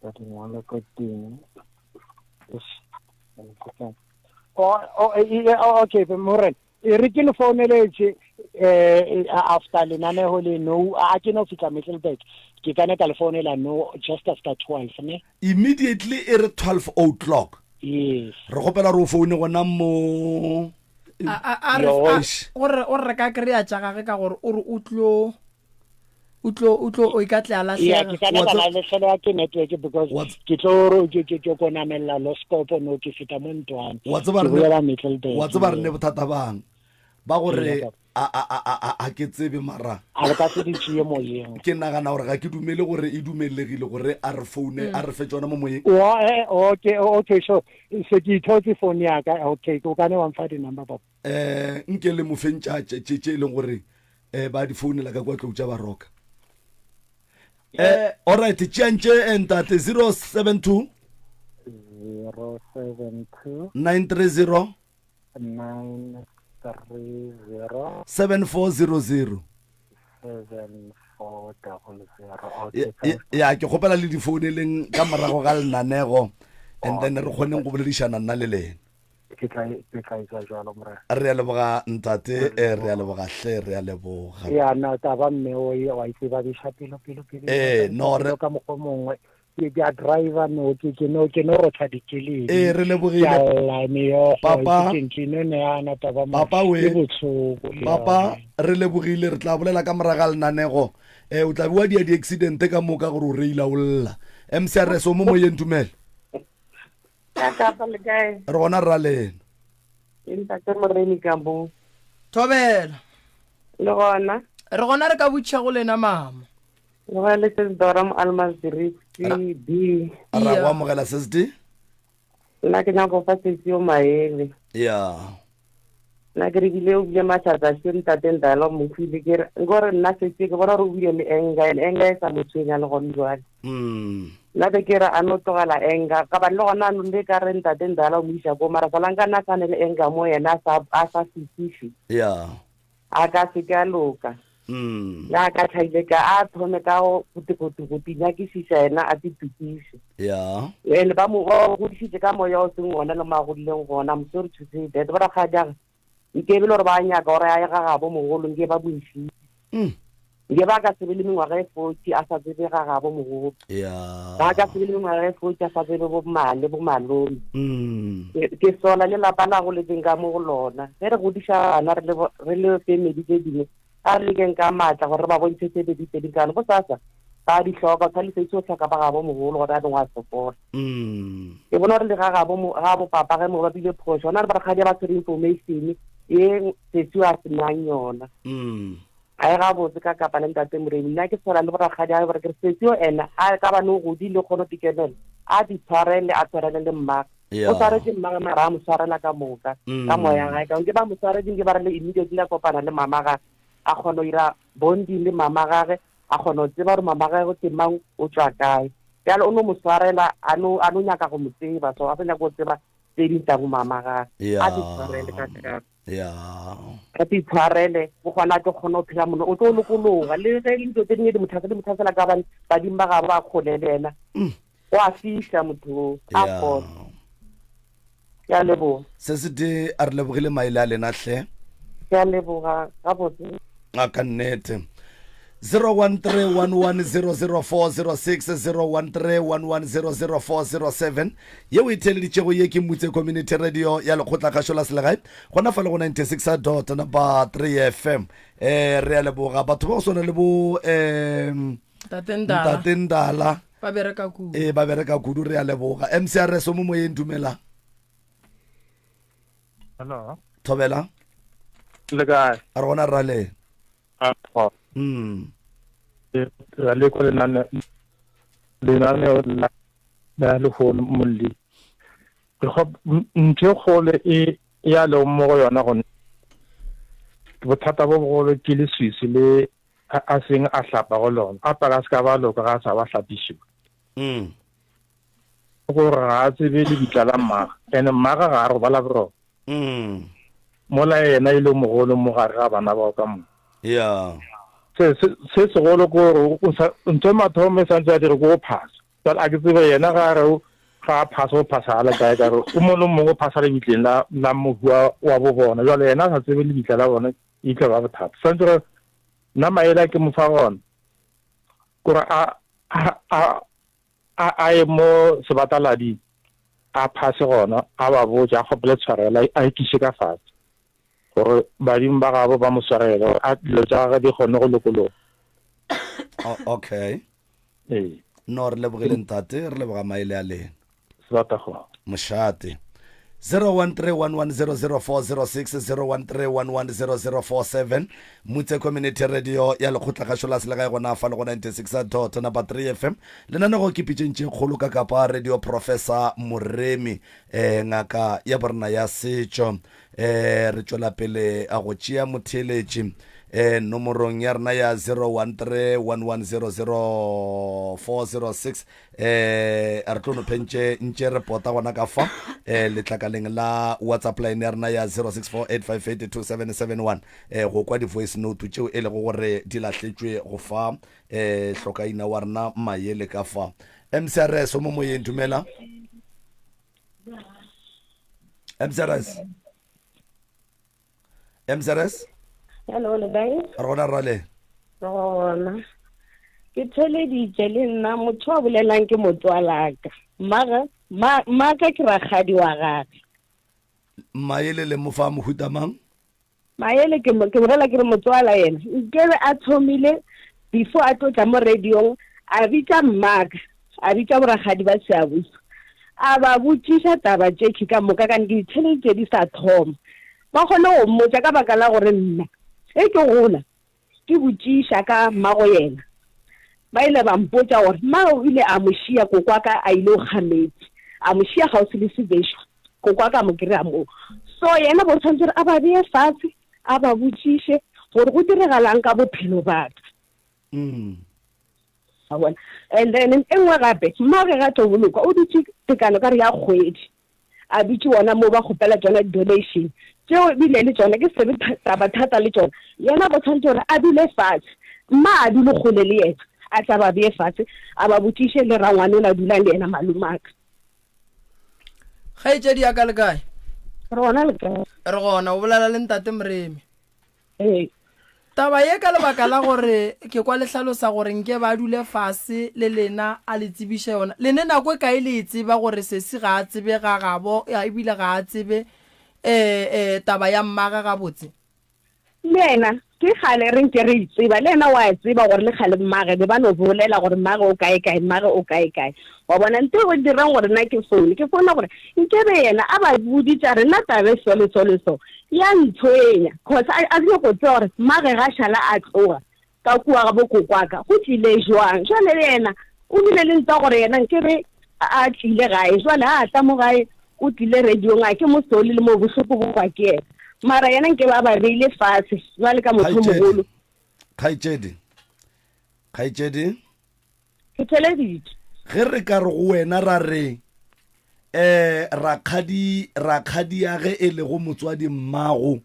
ka di ngwala ko teng Oh, oh, eh, eh, oh, okay morena e re ke le founeletse eh after lenaneho le no a ke no fitla Middelburg ke kana ka le founela no just after 12 ne immediately e re 12 o'clock yes re gopela re o foune gona mo a re o re ka kry-a tša gage ka gore o re o tlo o tlo o tlo o ikatle a latlhega ke kana ka latlhegelwa ke network because ke tlo ke ke ke konamella loskopo no ke feta mo ntwane wa tseba re wa tseba re ne bothata bang ba gore a a a a a ke tsebe mara a re ka se di tšee moyeng ke nagana gore ga ke dumele gore e dumelegile gore a re foune a re fe tsona mo moyeng wa eh, okay okay so se ke ithotse phone ya ka okay o ka ne wa mfa di number papa eh nke le mo feng tša tše tše e leng gore eh ba di founela ka kwa tlou tša baroka eh all right tšeang tše eh, ntate 072 072 930 930 7400 7400 okay ya ke kgopela le di founeleng ka morago ga lenanego and then re kgoneng go boledišana nna le lena ke tla ke tla etsa jalo morena re a leboga ntate eh, re a leboga hle re a leboga ya na taba mme o e wa itse ba biša pelo pelo pelo Eh, no, re- ka mokgwa mongwe ke ke a driver no ke ke no ke no rotha dikeledi Eh, re lebogile. Ke a lla meokgo Papa. ke ke no neana taba mo Papa we. ke botlhoko ya. papa re lebogile re tla bolela ka moraga lenanego um o tla be wa dia di-accidente ka moka gore o reila o lla mcrs o mo moyeng tumele Ka kapa le kae? Re gona rra lena. Ke ntate Moremi ka mo. Thobela. Le gona. Re gona re ka botšha go lena mama. Le gona le Sis Dora mo Almansdrift B. Ra go amogela Sis D. Nna ke nyaka go fa sesi yo maele. Ya. Nna ke re bile o bile mahlatsa še ntate Ndala mo file ke re nkore nna sesi ke bona gore o bile le anger and anger e sa mo tshwenya le gone jwale. Mm. Nna be ke re a no tlogela anger ka bane le gona anong le ka re ntate Ndala o mo isa ko mara solanka nna a sa ne le anger mo yena a sa a sa fetiše ya a ka se ke a loka. Mm. Le a ka tlhaile ka a thome ka go go tinyakišiša yena a titukiše. Ya. And ba mo ba godišitše ka moya o seng ona le mo a godileng gona. I'm sorry to say that. Bo rakgadiage nke be le gore ba nyaka gore a ye ga gabo mogolo nke ba mo išitše. Mm. Nke ba ka se be le mengwaga e 40 a sa tsebe ga gabo mogolo. Ya. Ba ka se be le mengwaga e 40 a sa tsebe bo mmale bo malome. Mm. Ke sola le lapa la goletseng ka mo go lona. Ge re godiša bana re le re le family tse dingwe a re lekeng ka maatla gore re ba bontšhe tse pedi tse di kana go sasa ba di hloka tshwanetse se o hloka ba gabo mogolo gore a dingwe a sokola. Mm. Ke bona gore le ga gabo ga bo papa ge mo ba bile phošo ona re ba rakgadi ba tshwere information ye sesi a se nang yona. Mm. A e gabotse ka kapa le ntate Moremi nna ke tshwana le borakgadi a gore ke re sesi o ena a ka ba no godile kgone go tikemela a di tshwarele a tshwarele le mmagwe. Yeah. O tshwaretse mmagwe mara a mo tshwarela ka moka ka moya gae ka nke ba mo tshwaretse nke ba re le immediately a kopana le mama gage a kgona go ira bonding le mama gage a kgona go tseba gore mama gage ke mang o tswa kae bjale o no mo tshwarela a no a no nyaka go mo tseba so a sa nyaka go tseba tse ding tsa bo mama gage a di tshwarele ka kapa ya a di tshwarele go gona ke kgone go phela mono o tlo lokologa le ge dilo tse dingwe di motlhasela di motlhasela ka bane badimo ba gabo ba kgole le ena o a fihla motho a kgona ke a leboga se se te a re lebogile maele a lena hle ke a leboga gabotse a ka nnete 0131100406 0131100407 yeo e theeleditšego ye ke Mutse Community Radio ya lekgotlakgašo la selegae gona fa le go 96 dot number 3 FM eh re a leboga batho ba go swana le bo um Ntate Ndala ba bereka kudu ee ba bereka kudu re a leboga MCRS o mo moyeng dumela Hello. Thobela Le kae? A re gona rale. A Mm. Ra le kwa lenane lenaneo la la lehono molli. Re go ntho e kgolo e ya leng mo go yona gone bothata bo bogolo ke leswiswi le a seng a hlapa go lona a paka se ka ba loka ga a sa ba hlapišiwa. Mm. Gore ga a tsebe lebitla la mmaga ene mmaga ga a robala boroko. Mm. Mola yena e le mogolo mo gare ga bana bao ka moka. Yeah. Se se se segolo ke gore o sa ntho e mathomo e santse a dire ke go phasa. Jwale a ke tsebe yena ga a re ga a phasa o phasa a le kae ka re o mongwe le mongwe o phasa lebitleng la la mohu wa wa bo bona. Jwale yena a sa tsebe lebitla la bona e tlo ba bothata. Santse gore nna maele a ke mo fa gona kore a a a A a ye mo sebatalading, a phase gona, a ba botše, a kgopele tshwarelo, a ikiše ka fase, gore badimo ba gabo ba mo swarele, gore a dilo tša gagwe di kgone go lokologa. O, okay. Ee. No, re lebogile ntate, re leboga maele a lena. Sebata go. Mošate. 0131100406 0131100407 Mutse Community Radio ya lekgotlakgašo la selegae gona fa le go 96 dot number 3 FM lenanego ke pitšeng tše kgolo ka kapa radio Professor Moremi eh, ngaka ya borena ya setšo eh, re tšwela pele a go tšea motheeletši eh, nomorong ya rena ya 0131100406 eh re tlo no phentše ntše re pota gona ka fa eh letlakaleng la whatsapp line ya rena ya 0648582771 eh go kwa di-voice note tšeo e lego gore di lahletšwe go fa eh hlokaina wa rena mayele ka fa mcrs o mo moyeng dumela mcrs mzrs Hello, le kae? Re gona rale. Re gona. Ke theleditše le nna motho a bolelang ke motswalaka. Mmaga, mmaka ke rakgadi wa gage. Maele le mo fa mohuta mang? Maele ke ke bolela ke re motswala yena. Nkebe a thomile before a tlo tla mo radiong a bitša mmaka, a bitša borakgadi ba Seabuso. A ba botšiša taba tšekhi ka moka kane ke ditheleditše di sa thoma. Ba kgone go mmotša ka baka la gore nna ge ke gola ke botšiša ka mmago yena. Ba ile ba mpotša gore mmagwe o ile a mo šia koko wa ka a ile go kga meetse, a mo šia kgauswi le sebešo, koko wa ka a mo kry-a moo. So yena bo tshwanetse gore a ba beye fatshe a ba botšiše gore go diregalang ka bophelo ba ka. Mm. Wa bona? And then e nngwe gape, mmage ga tlo bolokwa o dutše tekano ka re ya kgwedi. A dutše wona mo ba kgopela tšona di-donation. Tšeo ebile le tšona ke sebe taba thata le tšona. Yena bo tshwanetse gore a dule fatshe. Mma a dule kgole le yena. A tla ba beye fatshe, a ba botšiše le rangwane o la dulang le yena malomaka. Kgaetšedi ya ka le kae? Re gona le kae? Re gona, o bolela le ntate Moremi. Ee. Taba ye ka lebaka la gore ke kwa le hlalosa gore nke ba dule fase le lena a le tsebiše yona. Le ne nako e kae le e tseba gore sesi ga a tsebe ga gabo ebile ga a tsebe um taba ya mmage gabotse? Le yena ke kgale re nke re e tseba, le yena wa tseba gore le kgale mmage be ba no bolela gore mmage o kae kae, mmage o kae kae. Wa bona, nto e dirang gore nna ke foune, ke founa gore nkebe yena a ba boditše a re nna taba e so le so le so ya ntshwenya, cause a, a nyako tseba gore mmage ga šala a tloga ka kua ga bokokwaka go tlile jwang. Jwale le yena o bile le ntwa gore yena nkebe a tlile gae, jwale a tla mo gae o tlile radiong a ke mo sole le mo bohloko bo kwa ke yena, mara yena nkebe a ba beile fatshe jwale ka motho mogolo. Kgaetšedi, kgaetšedi. Ke theleditše. Ge re ka re go wena ra re, um rakgadi, rakgadiage e lego motswadi mmago,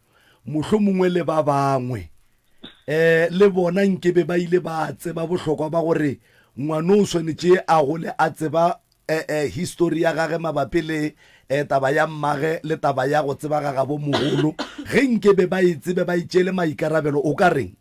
mohlomongwe le ba bangwe, um le bona nkebe ba ile ba tseba bohlokwa ba gore ngwano o swanetše a gole a tseba eh, eh, histori ya gage mabapi le eh, taba ya mmage le taba ya go tseba ga gabo mogolo, ge nkebe ba e tsebe ba itšeele maikarabelo, o ka reng?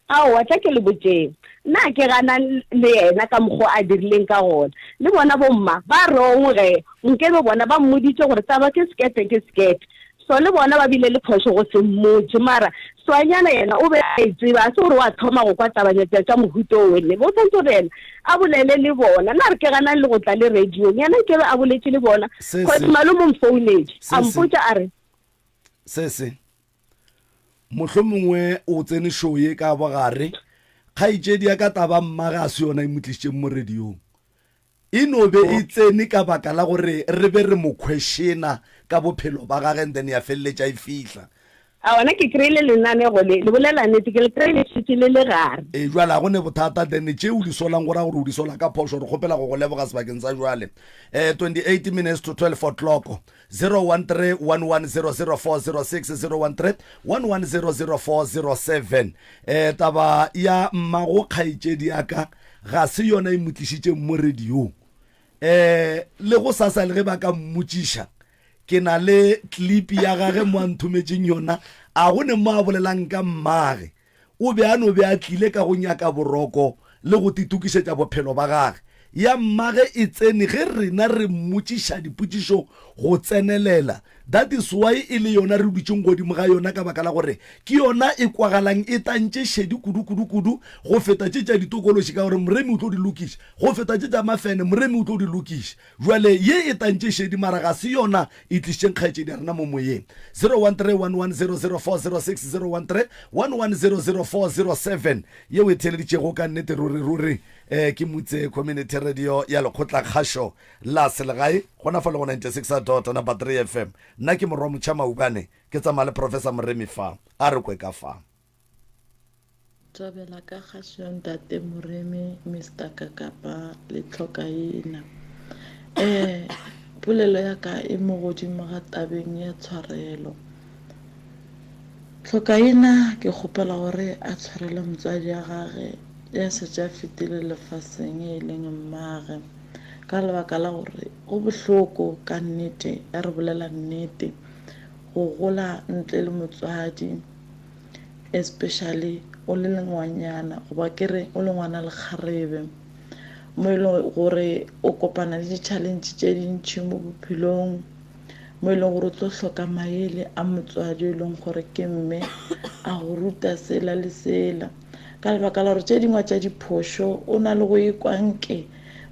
Aowa, tla ke le botšeng. Nna ke gana le yena ka mokgo a dirileng ka gona. Le bona bomma ba wrong ge nkebe bona ba mmoditše gore taba ke sekete ke sekete. So le bona ba bile le phošo go se mmotše. Mara Swanyana yena o be a e tseba, a se gore wa thoma go kwa tabanyatša tša mohuta o wene. Bo tshwanetse gore yena a bolele le bona. Nna re ke ganang le go tla le radiong. Yena nkebe a boletše le bona. Cause malome o mfounetše a mpotša a re. Se se. Mohlomongwe o tsene show ye ka bogare. Kgaetšedi ya ka taba mmage a se yona e mo tlišitšeng mo radiong. E no be e tsene ka baka la gore re be re mo questiona ka bophelo ba gage and then ya feleletša e fihla. A gona ke kry-ile lenanego le, le bolela nnete, ke le kry-ile šetše le le gare. Ee, jwale ga go ne bothata then tše o di solang go ra gore o di sola ka phošo. Re kgopela go go leboga sebakeng sa jwale. Eh, 28 minutes to 12 o'clock. 013 1100406 013 1100407 eh taba ya mmago kgaetšedi ya ka ga se yona e mo tlišitšeng mo radiong eh le go sasa le ge ba ka mmotšiša ke na le clip ya gage mo a nthometšeng yona a go ne mo a bolelang ka mmage O be a no be a tlile ka go nyaka boroko le go titokišetša bophelo ba gage. Ya mmage e tsene ge rena re mmotšiša dipotšišo go tsenelela. That is why e le yona re dutšeng godimo ga yona ka baka la gore ke yona e kwagalang e tantše šedi kudu kudu kudu go feta tše tša ditokološi ka gore Moremi o tlo di lokiša, go feta tše tša mafene Moremi o tlo di lokiša. Bjale ye e tantše šedi mara ga se yona e tlišitšeng kgaetšedi ya rena mo moyeng. 0131100406 0131100407 yeo e theeleditšego ka nnete ruri ruri eh, ke Mutse Community Radio ya lekgotla kgašo la selegae gona fa le go 96 dot number 3 FM. Nna ke Morwa Motšha Maubane ke tsamaya le Professor Moremi fa a re kwe ka fa. Thabela ka kgašo ya Ntate Moremi, Mister Kakapa le Tlhokaina. Eh, polelo ya ka e mo godimo ga tabeng ya tshwarelo. Tlhokaina ke kgopela gore a tshwarele motswadi ya gage ya šetše a fetile lefaseng e leng mmage ka lebaka la gore go bohloko ka nnete ya re bolela nnete go gola ntle le motswadi especially o le lengwanyana goba ke re o le ngwana lekgarebe mo e leng gore o kopana le di-challenge tše dintšhi mo bophelong mo e leng gore o tlo hloka maele a motswadi e leng gore ke mme a go ruta sela le sela ka lebaka la gore tše dingwe tša diphošo o na le go ikwa nke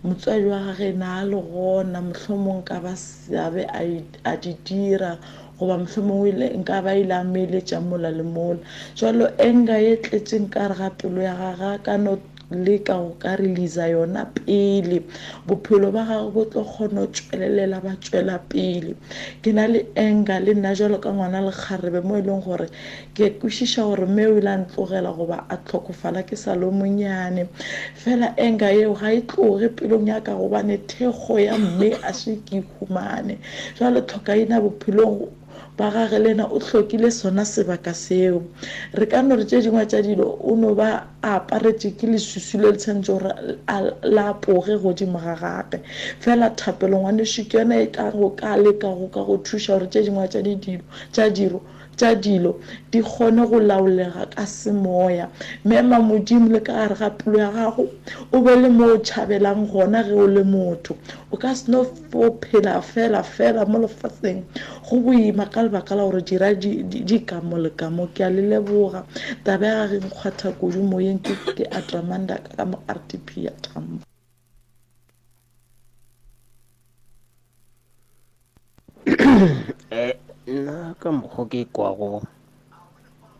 motswadi wa gage na a le gona mohlomong ka ba seabe a di dira goba mohlomongwe ile nka ba ile a meeletša mola le mola jalo enga ye tletšeng ka re ga pelo ya gage a ka no leka go ka releasa yona pele bophelo ba gagwe bo tlo kgona go tšwelelela ba tšwela pele. Ke na le anger le nna jalo ka ngwana lekgarebe mo e leng gore ke kwešiša gore mme o ile a ntlogela goba a tlhokofala ke sa le monyane fela anger yeo ga e tloge pelong ya ka gobane thekgo ya mme a se ke humane jalo tlhokaina bophelong ba gage le yena o hlokile sona sebaka seo. Re ka no re tše dingwe tša dilo o no ba a aparetše ke leswiswi le le tshwanetše gore a la apoge godimo ga gage. Fela thapelo ngwanešu ke yona e ka go ka leka go ka go thuša gore tše dingwe tša didilo tša diro tša dilo di kgone go laolega ka semoya. Mema Modimo le ka gare ga pelo ya gago, o be le mo o tšhabelang gona ge o le motho. O ka se no fo phela fela fela mo lefaseng go boima ka lebaka la gore dira di, di, di ka mo le ka mo. Ke a le leboga. Taba ya gage e nkgwatha kudu moyeng ke, ke Atramanda ka mo RTP ya Tambo. Eh, nna ka mokgwa ke kwago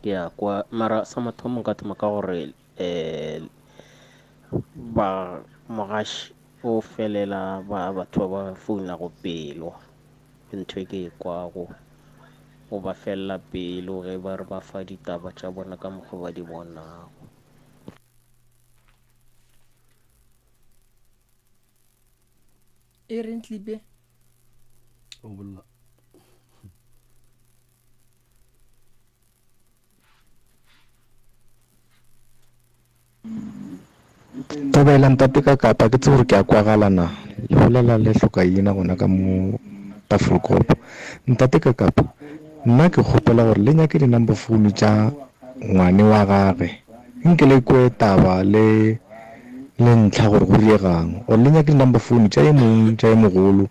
ke a kwa mara sa mathomo nka thoma ka gore um ba mogaši o felela ba batho ba ba founago pelo ke ntho e ke e kwago o ba felela pelo ge ba re ba fa ditaba tša bona ka mokgwa ba di bonago. E reng tlipe? O bolla. Thobela ntate ka kapa ke tsebe gore ke a kwagala na le bolela le hlokaina gona ka mo Tafelkop. Ntate ka kapa nna ke kgopela gore le nyake di-number phone tša ngwane wa gage nke le kwe taba le le ntlha gore go riegang or le nyake di-number phone tša e mong tša e mogolo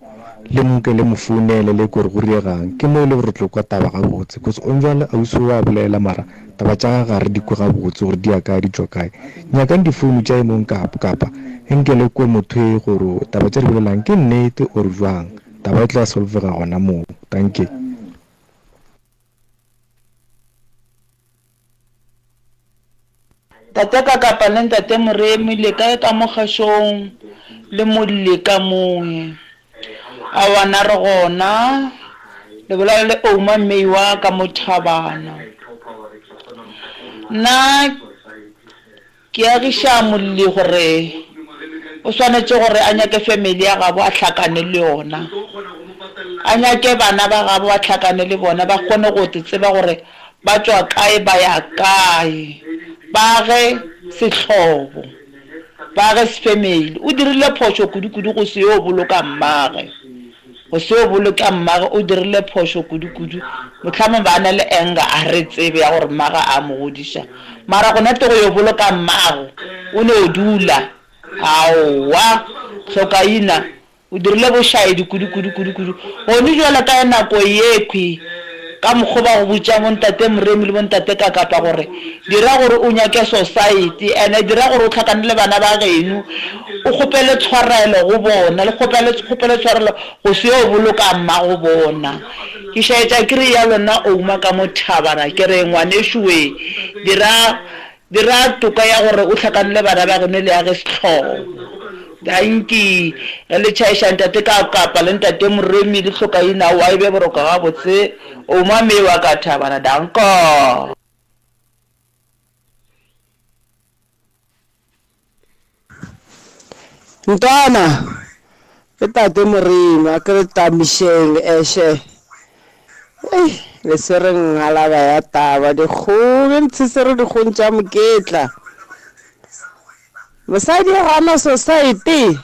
le nke le mo founele le kwe gore go riegang ke mo e le gore tlo kwa taba gabotse cause on jwale ausi wa bolela mara Taba tša gage ga re di kwe gabotse gore di ya kae di tšwa kae. Nyakang difounu tša e mong kapa kapa nke le kwe motho e gore taba tša di bolelang ke nnete or jwang. Taba e tla solvega gona moo. Dankie. Tate Kakapa le Ntate Moremi le kae ka mo kgašong le molle ka moe? Aowa na re gona le bolela le Ouma Mmeiwa ka mo Thabana. Nna ke agiša molli gore o swanetše gore a nyake family ya gabo a hlakane le yona. A nyake bana ba gabo a hlakane le bona ba kgone go tseba gore ba tšwa kae ba ya kae. Ba age sehlobo. Ba ge Sfemeli o dirile phošo kudu-kudu go se yo boloka mmage. Go se yo boloka mmage o dirile phošo kudu-kudu. Mohlamong ba na le anger a re tsebe ya gore mmage a mo godiša. Mara gona te go yo boloka mmago o no dula. Aowa hlokaina. O dirile bošaedi kudu, kudu, kudu, kudu. Gone bjale ka nako yekhwi, ka mokgo ba go botša bontate Moremi le bontate Kakapa gore, Dira gore o nyake society, ene dira gore o hlakane le bana ba geno, o kgopele tshwarelo go bona, le kgopele, kgopele tshwarelo go se yo boloka mmago bona. Ke šaetša ke re ya lona Ouma ka mo thabana, ke re, Ngwanešu we, dira Dira toka ya gore o hlakane le bana ba geno le age sehlobo. Dankie. Ge le tšhaiša ntate ka kapa le ntate Moremi le hlokaina aowa e be boroko gabotse. Ouma me wa ka thabana. Danko. Ntwana ke tate Moremi a ke re tamišeng eshe ei le swere ngalaba ya taba dikgong le ntshesere dikgong tša moketla mosadi o gana society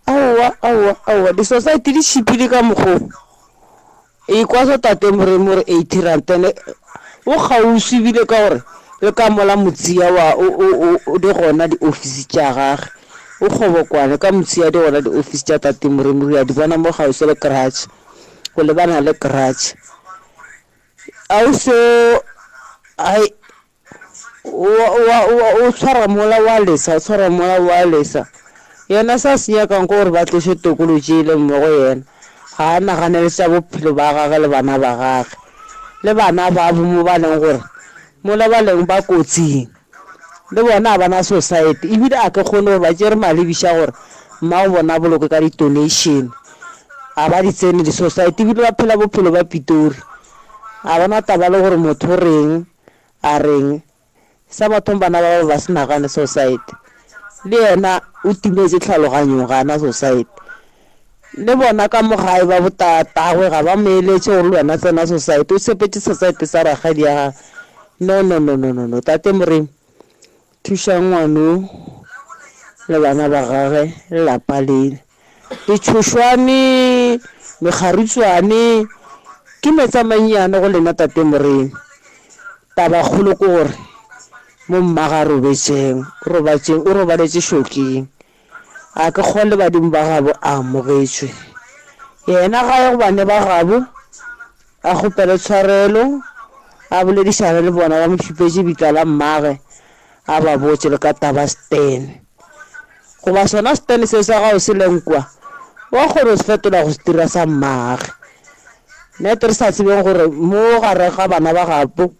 aowa aowa aowa di-society di šipile ka mokgo Ekwa so tate Moremi gore 80 rand ene o kgauswi ebile ka gore le ka mola Motšia wa o o o di gona di office tša gage o kgobokwane ka Motšia di gona di office tša tate Moremi re a di bona mo kgauswi le garage go lebana le garage ausi o ai O tshwara mola wa lesa, o tshwara mola wa lesa. Yena sa se nyakang ke gore ba tloše tokolo tše le mo go yena. Ga a naganele tša bophelo ba gage le bana ba gage. Le bana babo mo ba leng gore mola ba leng ba kotsing. Le bona a ba na society ebile a ke kgone gore ba tšere malebiša gore mmago bona a boloke ka di donation. A ba di tsene di society ebile ba phela bophelo ba Pitori. A ba na taba le gore motho o reng a reng. Sa mathong bana ba ba se nagane society. Le yena o timetše tlhaloganyong ga a na society. Le bona ka mo gae ba botatagwe ga ba mo eletše gore le wena tsena society. O tshepetše society sa rakgadi ya gagwe. No no no no no no tate Moremi thušang ngwano le bana ba gage le lapa lele. Ditšhošwane, mekgarutswane ke meetse a mannyane go lena tate Moremi. Tabakgolo ke gore mo mmago a robetšeng, o robatšeng, o robaletše šokeng. A ke kgole badimo ba gabo a amogetšwe. Yena ga ye go bane ba gabo, a kgopele tshwarelo, a boledišane le bona ba mo šupetše bitla la mmage, a ba botše le ka taba Stan. Goba sona Stan se sa gago se leng kwa, wa kgona go se fetola go se dira sa mmage. Nete re sa tsebeng gore mo gare ga bana ba gabo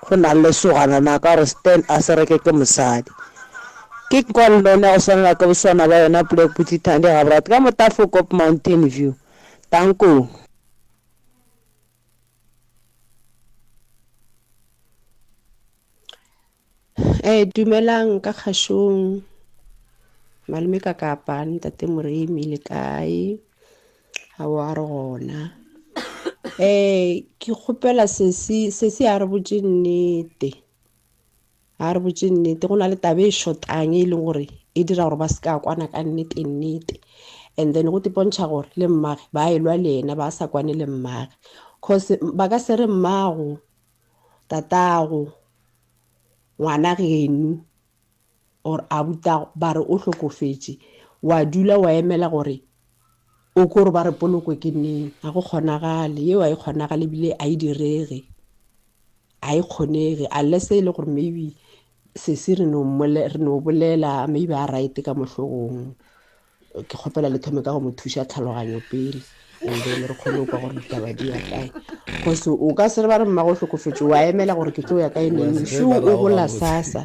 go na le lesogana na ka gore Stan a se reke ke mosadi. Ke kwa lone ya go swanela ke boswana ba yona Black Beauty Thandi Gaborat ka mo Tafelkop Mountain View. Danko. Eh, dumelang ka kgašong malome ka kapa ntate Moremi le kae ga wa re gona eh ke kgopela sesi sesi a re botše nnete a re botše nnete go na le taba e shotang e leng gore e dira gore ba se ka kwana ka nnete nnete and then go tipontšha gore le mmage ba elwa le yena ba sa kwane le mmage cause ba ka se re mmago tatago ngwana genu or abutago ba re o hlokofetše wa dula wa emela gore o ko re ba re polokwe ke neng ga go kgonagale yeo a e kgonagale ebile a e direge a e kgonege unless e le gore maybe sesi re no re no bolela maybe a right ka mohlogong ke kgopela le thome ka go mo thuša tlhaloganyo pele and then re kgone go kwa gore ditaba di ya kae cause o ka se re ba re mmago hlokofetše wa emela gore ke tlo ya kae neng šo o gola sasa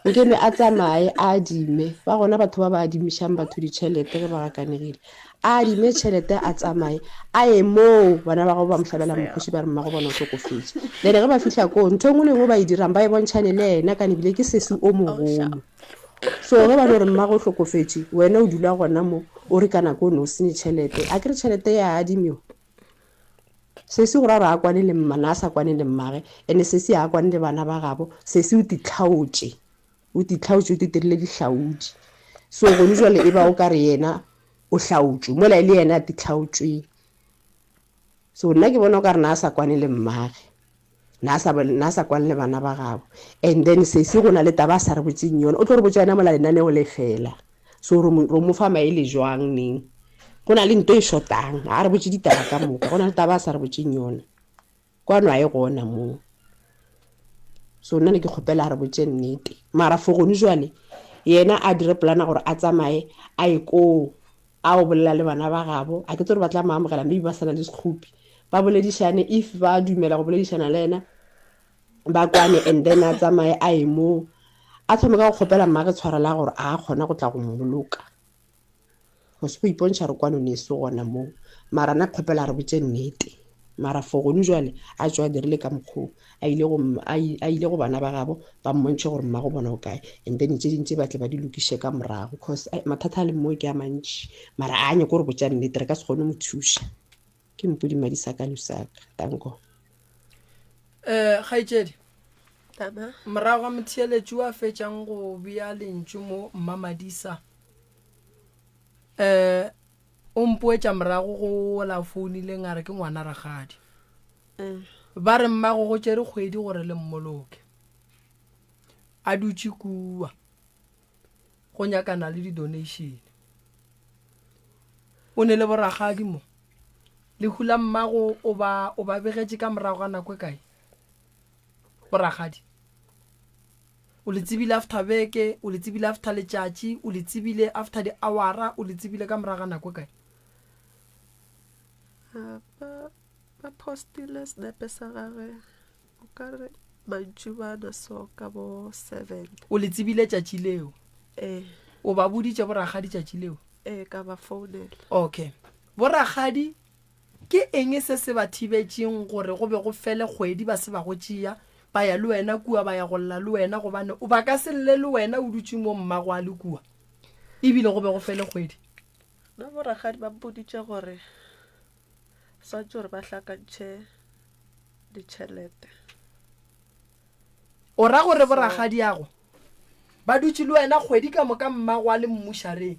nkene a tsamaye a adime ba gona batho ba ba adimišang batho ditšhelete ge ba gakanegile a adime tšhelete a tsamaye a ye moo bana ba gago ba mo hlabela mokgoši ba re mmago bona o hlokofetše then ge ba fihla koo ntho e nngwe le nngwe ba e dirang ba e bontšhane le ena kane ebile ke sesi o mogolo so ge ba no re mmago o hlokofetše wena o dula gona mo o re ka nako o ne o sene tšhelete a kere tšhelete ya adimiwa sesi go ra gore a kwane le mma na a sa kwane le mmage ene sesi a kwane le bana ba gabo sesi o titlhaotše o titlhaotše o titirile dihlaodi so gone jale e ba o ka re yena o hlaotšwe mola e le yena a titlhaotšweng so nna ke bona o ka re na a sa kwane le mmage na sa na sa kwane le bana ba gabo and then sesi go na le taba a sa re botseng yone o tlo re botsa yona mola lenaneo le fela so re mo fa maele jwang neng go na le nto e shotang a re botse ditaba ka moka go na le taba a sa re botseng yona kwano a e gona moo so nna ne ke kgopela a re botse nnete mara for gone jwale yena a dire polana gore a tsamaye a ye koo a o bolela le bana ba gabo a ke tse gore ba tla mo amogela maybe ba sana le sekgopi ba boledišane if ba dumela go boledišana le ena ba kwane and then a tsamaye a ye moo a thome ka go kgopela mmage tshwarela gore a kgona go tla go mmoloka go se go ipontšha re kwano ne se gona moo mara na kgopela re botse nnete mara for gone jwale a tswa dirile ka mokgoo a ile go a ile go bana ba gabo ba mmontšhe gore mmago bona o kae and then tše dintši ba tle ba di lokiše ka morago cause mathata a le moo ke a mantši mara a nyako gore botša nnete re ka se kgone mo thuša ke mpodi madi sa ka lusaka tanko um kgaetšedi morago ga motheeletši wa fetšang go bea lentšu mo mmamadisa um o mpoetša morago go la founileng a re ke ngwana rakgadi mm. Ba re mmago go tšere kgwedi gore le mmoloke. A dutše kua go nyakana le di-donation. O ne le borakgadi mo. Lehu la mmago o ba o ba begetše ka morago ga nako e kae? Borakgadi. O le tsebile after beke, o le tsebile after letšatši, o le tsebile after di-hour-a, o le tsebile ka morago ga nako e kae? Ba Ba postile senepe sa gage o ka re Mantšibana so ka bo 7. O le tsebile tšatši leo? Ee. O ba boditše borakgadi tšatši leo? Ee, ka ba founela. Okay. Borakgadi, ke eng se se ba thibetšeng gore go be go fele kgwedi ba se ba go tšea, ba ya le wena kua, ba ya go lla le wena, gobane ba ka se lle le wena o dutše mo mmago a le kua, ebile go be go fele kgwedi? Nna borakgadi ba mpoditše gore swantše gore ba hlakantšhe ditšhelete. O ra gore borakgadiago ba dutše le wena kgwedi ka moka mmago a le mmušareng,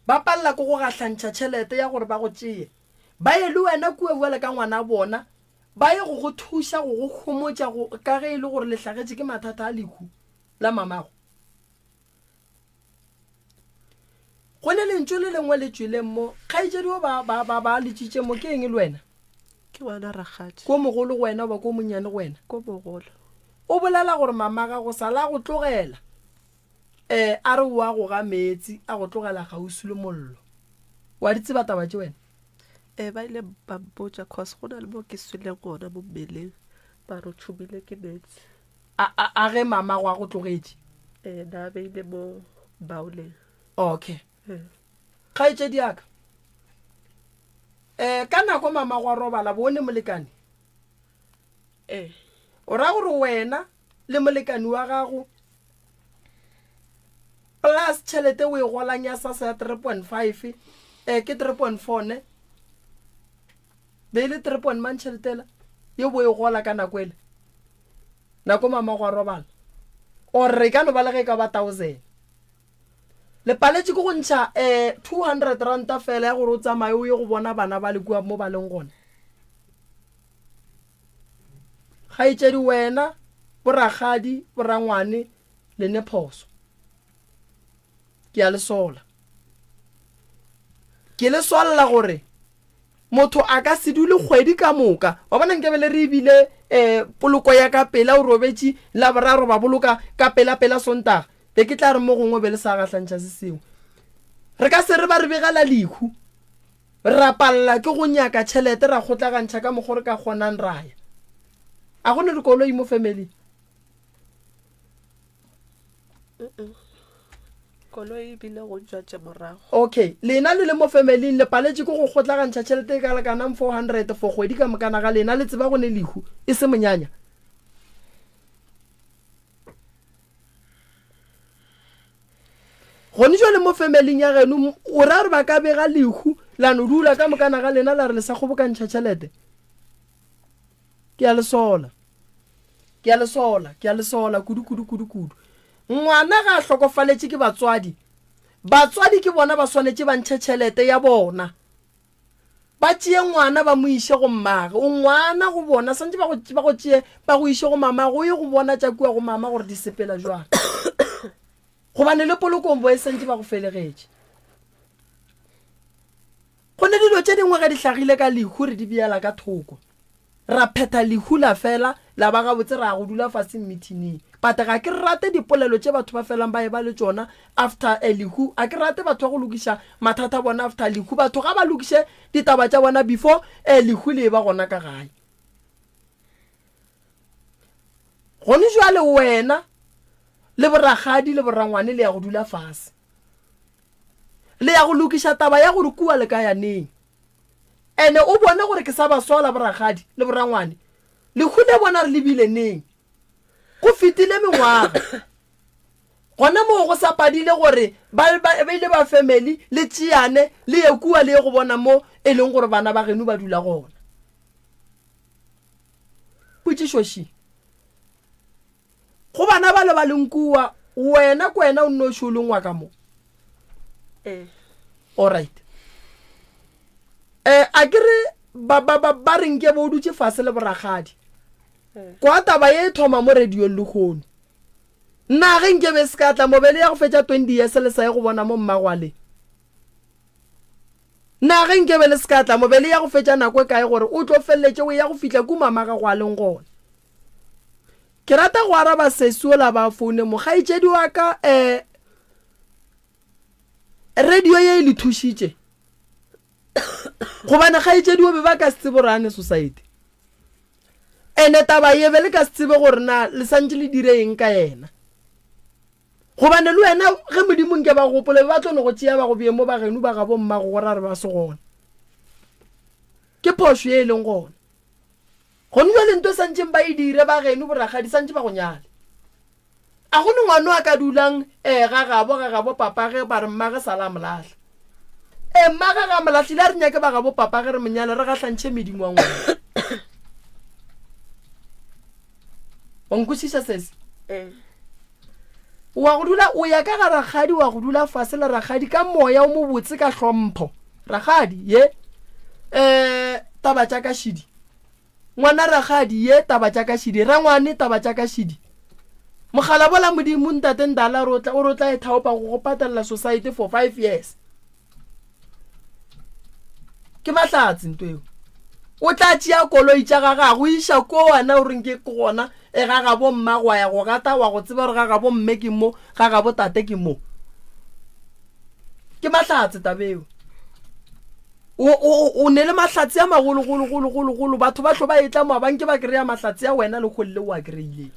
ba palela ke go gahlantšha tšhelete ya gore ba go tšee ba ye le wena kua bjale ka ngwana bona, ba ye go go thuša go go homotša go ka ge e le gore le hlagetše ke mathata a lehu la mamago? Go ne lentšu le lengwe le tšweleng mo, kgaetšedi o ba, ba, ba, ba letšitše mo, ke eng le wena? Ke ngwana rakgadi. Ko mogolo go wena goba ko monnyane go wena? Ko mogolo. O bolela gore mama gago sala a go tlogela, eh, a re o a go ga meetse, a go tlogela kgauswi le mollo. Wa di tseba taba tše wena? Eh, ba ile ba mpotša, cause go na le mo ke sweleng gona mo mmeleng, ba re o tšhumile ke meetse. A, a, a ge mama go a go tlogetše? Ee, na beile mo baoleng. Okay. Ee. Kgaetšedi ya ka, eh, ka nako mama go a robala, bone molekane? Ee. O ra gore wena le molekane wa gago plus tšhelete o e golang ya SASSA ya 3.5, eh, ke 3.4 ne? Be e le 3 point mang tšhelete ela ye bo e gola ka nako ele? Nako mama go a robala. Or re ka no ba le ge e ka ba thousand. Le paletše ke go ntšha eh 200 ranta fela ya gore o tsamaye o ye go bona bana ba le kua mo ba leng gona. Kgaetšedi wena, borakgadi, borangwane le ne phoso. Ke a le sola. Ke le solla gore Motho a ka se dule kgwedi ka moka. Wa bona, nkabe le re ebile um poloko ya ka pela o robetše Laboraro ba boloka ka pela pela Sontaga, be ke tla re mo gongwe be le sa gahlantšha se sengwe. Re ka se re ba re begela lehu, ra palela ke go nyaka tšhelete ra kgotlagantšha ka mokgo re ka kgonang ra ya. A go ne dikoloi mo family? Koloi e bile go tšwa tše morago. Okay, lena le le mo familing le paletše ke go kgotlagantšha tšhelete e ka lekanang 400 for kgwedi ka mokana ga lena, le tseba go ne lehu e se monyanya. Gone jwale mo familing ya geno o ra re ba ka bega lehu la no dula ka mokana ga lena la re le sa kgobokantšha tšhelete. Ke a le sola. Ke a le sola, ke a le sola kudu kudu kudu kudu. Ngwana ga a hlokofaletše ke batswadi, batswadi ke bona ba swanetše ba ntšhe tšhelete ya bona. Ba tšee ngwana ba mo iše go mmage. O ngwana go bona, swantše ba go, ba go tšee ba go iše go mamago, o ye go bona tša kua go mama gore di sepela jwang. Gobane le polokong bo e santše ba go felegetše. Go ne dilo tše dingwe ge di hlagile ka lehu re di beela ka thoko. Ra phetha lehu la fela la ba gabotse ra ya go dula fase mmithining. But ga ke rate dipolelo tše batho ba felang ba eba le tšona after a lehu. A ke rate batho ba go lokiša mathata a bona after lehu. Batho ga ba lokiše ditaba tša bona before a lehu le eba gona ka gae. Gone jwale wena le borakgadi le borangwane le ya go dula fase. Le ya go lokiša taba ya gore kua le ka ya neng. Ene o bone gore ke sa ba sola borakgadi le borangwane. Lehu le bona re lebile neng? Go fetile mengwaga. Gona moo go sa padile gore ba, ba, ba ile ba family le tšeane le ye kua le ye go bona mo e leng gore bana ba geno ba dula gona. Potšišo še. Go bana bale ba leng kua, wena ke wena o nnoši o leng wa ka mo. Ee. Alright. Eh, a ke re ba, ba, ba, ba re nke bo o dutše fase le borakgadi. Ee. Kwa taba ye e thoma mo radiong lehono. Nna ge nke be se ka tla mo be le ya go fetša 20 years le sa ye go bona mo mmagwale. Na ge nke be le se ka tla mo be le ya go fetša nako e kae gore o tlo feleletše o ya go fihla ku mama gago a leng gona. Ke rata go araba sesi ola ba foune mo kgaetšedi wa ka um radio ye e le thušitše gobane kgaetšedi o be ba ka se tsebe gore a ne society. Ene taba ye be le ka se tsebe gore na le santše le dire eng ka yena. Gobane le wena ge Modimo nke ba gopole be ba tlo no go tšea ba go bee mo ba geno ba gabo mmago gore a re ba se gona. Ke phošo ye e leng gona. Gone jwale nto e santšeng ba e dire ba geno borakgadi santše ba go nyale. A go ne ngwano a ka dulang eh ga gabo ga gabo papa ge ba re mmage sala a mo lahla. Eh mmage ga mo lahlile a re nyake ba gabo papa ge re mo nyale re gahlantšhe medimo wa ngwana. Wa nkwešiša sesi? Eh. Wa go dula o ya ka ga rakgadi wa go dula fase le rakgadi ka moya o mobotse ka hlompho. Rakgadi ye eh taba tša ka šidi. Ngwana rakgadi ye taba tša ka šidi. Rangwane taba tša ka šidi. Mogala bola modimo ntate ndala re o tla o re o tla e thaopa go go patalela society for 5 years. Ke mahlatse nto eo. O tla tšea koloi tša ga gagwe iša ko wena o reng ke gona e ga gabo mma wa ya go gata wa go tseba gore ga gabo mme ke mo ga gabo tate ke mo. Ke mahlatse tabeo. O ne le mahlatse a magologologologologolo batho ba tlo ba etla mo ba nke ba kry-a mahlatse a wena le golle o a kry-ileng.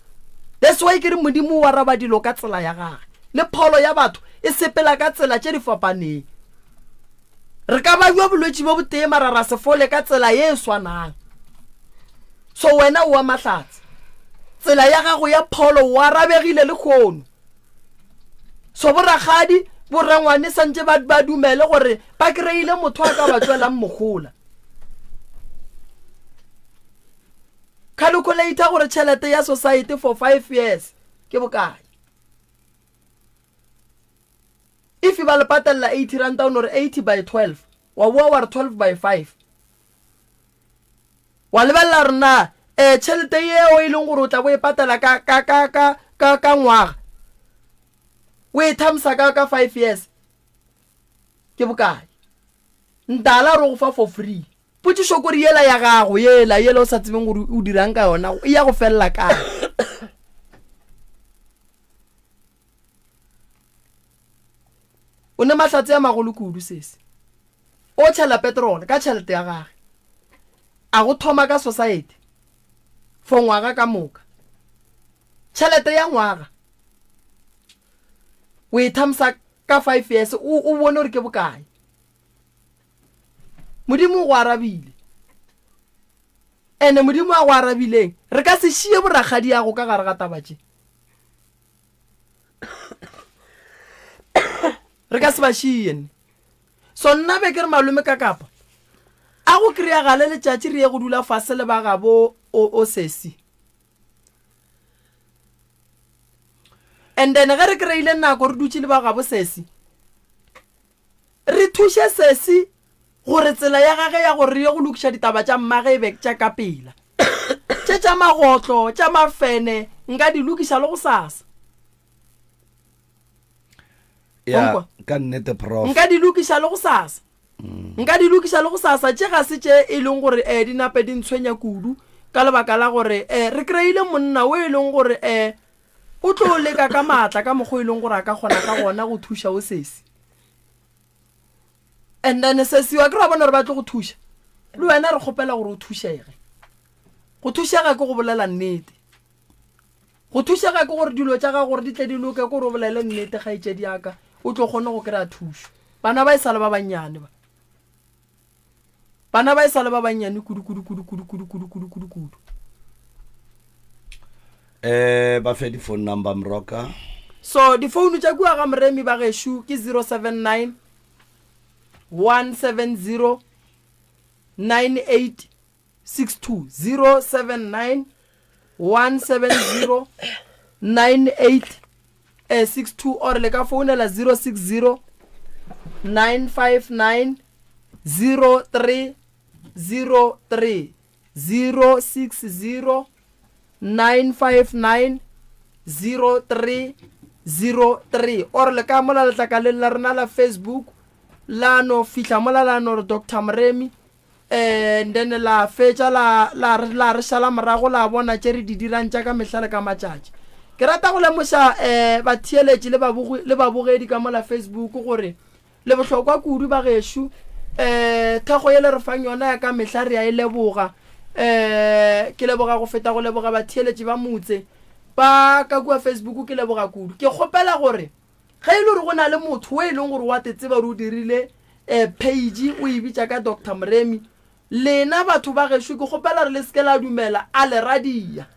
That's why ke re Modimo o araba dilo ka tsela ya gage. Le pholo ya batho e sepela ka tsela tše di fapaneng. Re ka babja bolwetši bo botee mara ra se fole ka tsela ye e swanang. So wena o wa mahlatse. Tsela ya gago ya pholo o arabegile lehono. So borakgadi, borangwane santše ba, ba dumele gore ba kry-ile motho a ka ba tswelang mogola. Calculator gore tšhelete ya society for 5 years ke bokae. If ba le patelela 80 ranta o no re 80 by 12 wa boa wa re 12 by 5 wa lebelela gore na um tšhelete yeo e leng gore o tla bo e patela ka ka ka ka ka ka ngwaga o e thamsa ka ka 5 years ke bokae ntala re go fa for free potšišo kore yela ya gago yela yela o sa tsebeng gore o dirang ka yona e ya go felela kae O ne mahlatse a magolo kudu sesi. O tšhela petrol ka tšhelete ya gage. A go thoma ka society for ngwaga ka moka. Tšhelete ya ngwaga o e thamsa ka 5 years o o bone gore ke bokae. Modimo o go arabile. Ene Modimo a go arabileng re ka se šie borakgadi yago ka gare ga taba tše. Re ka se ba šie nne. So nna be ke re malome ka kapa a go kry-agale letšatši re ye go dula fase le ba gabo o, o sesi. And then ge re kry-ile nako re dutše le ba gabo sesi, re thuše sesi gore tsela ya gage ya gore re ye go lokiša ditaba tša mmage e be tša ka pela. Tše tša magotlo, tša mafene, nka di lokiša le gosasa. Ya, ka nnete prof. Nka di lokiša le gosasa. Nka di lokiša le gosasa. Tše ga se tše e leng gore um di nape di ntshwenya kudu ka lebaka la gore um re kry-ile monna o e leng gore um o tlo leka ka maatla ka mokgwa e leng gore a ka kgona ka gona go thuša o sesi. And then sesi wa ke ra bona gore ba tlo go thuša. Le wena re kgopela gore o thušege. Go thušega ke go bolela nnete. Go thušega ke gore dilo tša gago gore di tle di loke ke gore o bolele nnete kgaetšedi ya ka o tlo kgone go kry-a thušo. Bana ba e sa le ba bannyane ba. Bana ba e sa le ba bannyane kudu kudu kudu kudu kudu kudu kudu kudu kudu. Eh ba fe di phone number mroka. So difounu tša kua ga Moremi ba gešo ke 079 170 98 62 079 170 98 62 or le ka founela 060 959 03 03 060 959 03 03 or le ka mola letlakaleng la rena la Facebook la no fihla mola la no re Doctor Moremi And then la fetša la, la, la re šala morago la bona tše re di dirang tša ka mehla le ka matšatši. Ke rata go lemoša um batheeletši le babogi, le babogedi ka mola Facebook gore le bohlokwa kudu bagešo. Um thekgo ye le re fang yona ya ka mehla re a e leboga. Um ke leboga go feta go leboga batheeletši ba motse ba ka kua Facebook, ke leboga kudu. Ke kgopela gore ge e le gore go na le motho o e leng gore wa te tseba gore o dirile um page o e bitša ka Doctor Moremi, lena batho ba gešo ke kgopela gore le se ke la dumela a le radia.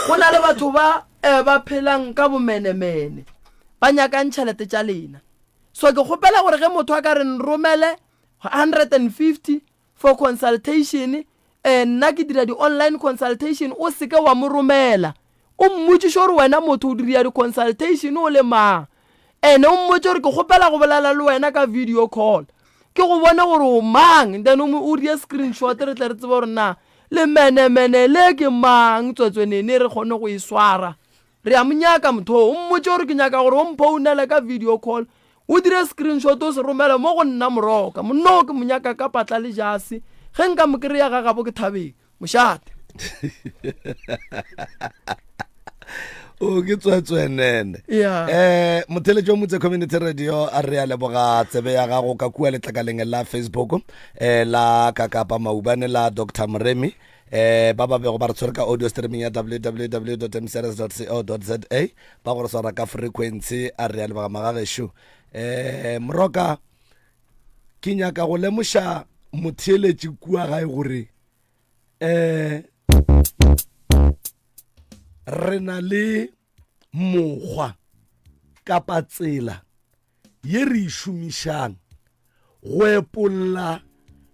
Go na le batho ba um ba phelang ka bomenemene, ba nyakang tšhelete tša lena. So ke kgopela gore ge motho a ka re nromele 150 for consultation, eh, nna ke dira di-online consultation, o seke wa mo romela. O mmotšiše gore wena motho o dira di-consultation o le mang. Ene o mmotše gore ke kgopela go bolela le wena ka video call, ke go bone gore o mang, then o o die screenshot re tle re tsebe gore na lemenemene le ke mang tswetswenene re kgone go e swara. Re a mo nyaka motho o. O mmotše gore ke nyaka gore o mphounele ka video call, o dire screenshot o se romele mo go nna Moroka. Monna o ke mo nyaka ka patla le jase. Ge nka mo kry-a ga gabo ke thabeng. Mošate. O ke tswetswenene. Yeah. Motheletši wa Motse Community Radio, a re a leboga tsebe ya gago ka kua letlakaleng la Facebook la Kakapa Maubane la Doctor Moremi. Ba ba bego ba re tshwere ka audio streaming ya www.mcrs.co.za, ba go re swara ka frequency, a re a leboga magagešo. Moroka, ke nyaka go lemoša motheeletši kua gae gore re na le mokgwa kapa tsela ye re e šomišang go epolla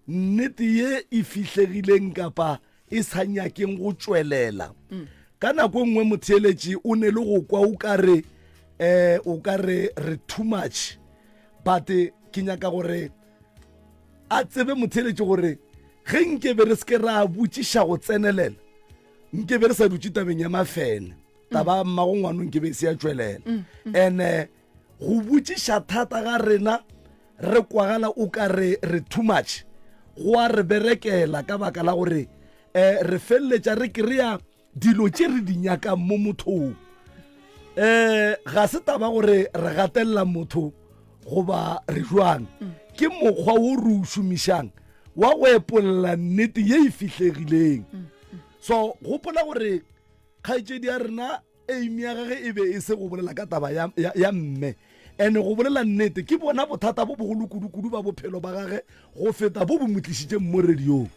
nnete ye e fihlegileng kapa e sa nyakeng go tšwelela. Ka nako e nngwe motheeletši o ne le go kwa o ka re o ka re re too much, but ke nyaka gore a tsebe motheeletši gore ge nke be re se ke ra botšiša go tsenelela, nke be re sa dutše tabeng ya mafene, taba mmago ngwano nke be e se ya tšwelela. And go botšiša thata ga rena re kwagala o ka re re too much, go a re berekela ka baka la gore re feleletša re kry-a dilo tše re di nyakang mo mothong. Ga se taba gore re gatelela motho goba re jwang, ke mokgwa wo re o šomišang wa go epolla nnete ye e fihlegileng. So gopola gore kgaetšedi ya rena aim ya gage e be e se go bolela ka taba ya, ya, ya mme, and go bolela nnete ke bona bothata bo bogolo kudu-kudu ba bophelo ba gage go feta bo bo mo tlišitšeng mo radiong.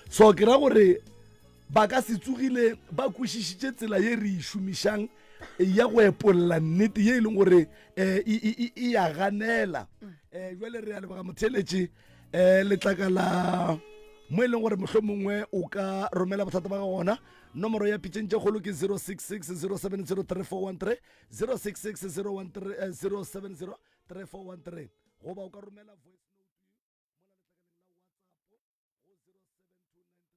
So ke ra gore ba ka se tsogile ba kwešišitše tsela ye re e šomišang ya go epolla nnete ye e leng gore e ya ganela. Jwale re a leboga motheeletši, letlakala mo e leng gore mohlomongwe o ka romela bothata ba gago gona. Nomoro ya pitšeng tše kgolo ke 066 070 3413, 066 070 3413, goba o ka romela voice note mola letlakaleng la WhatsApp go 0729307406.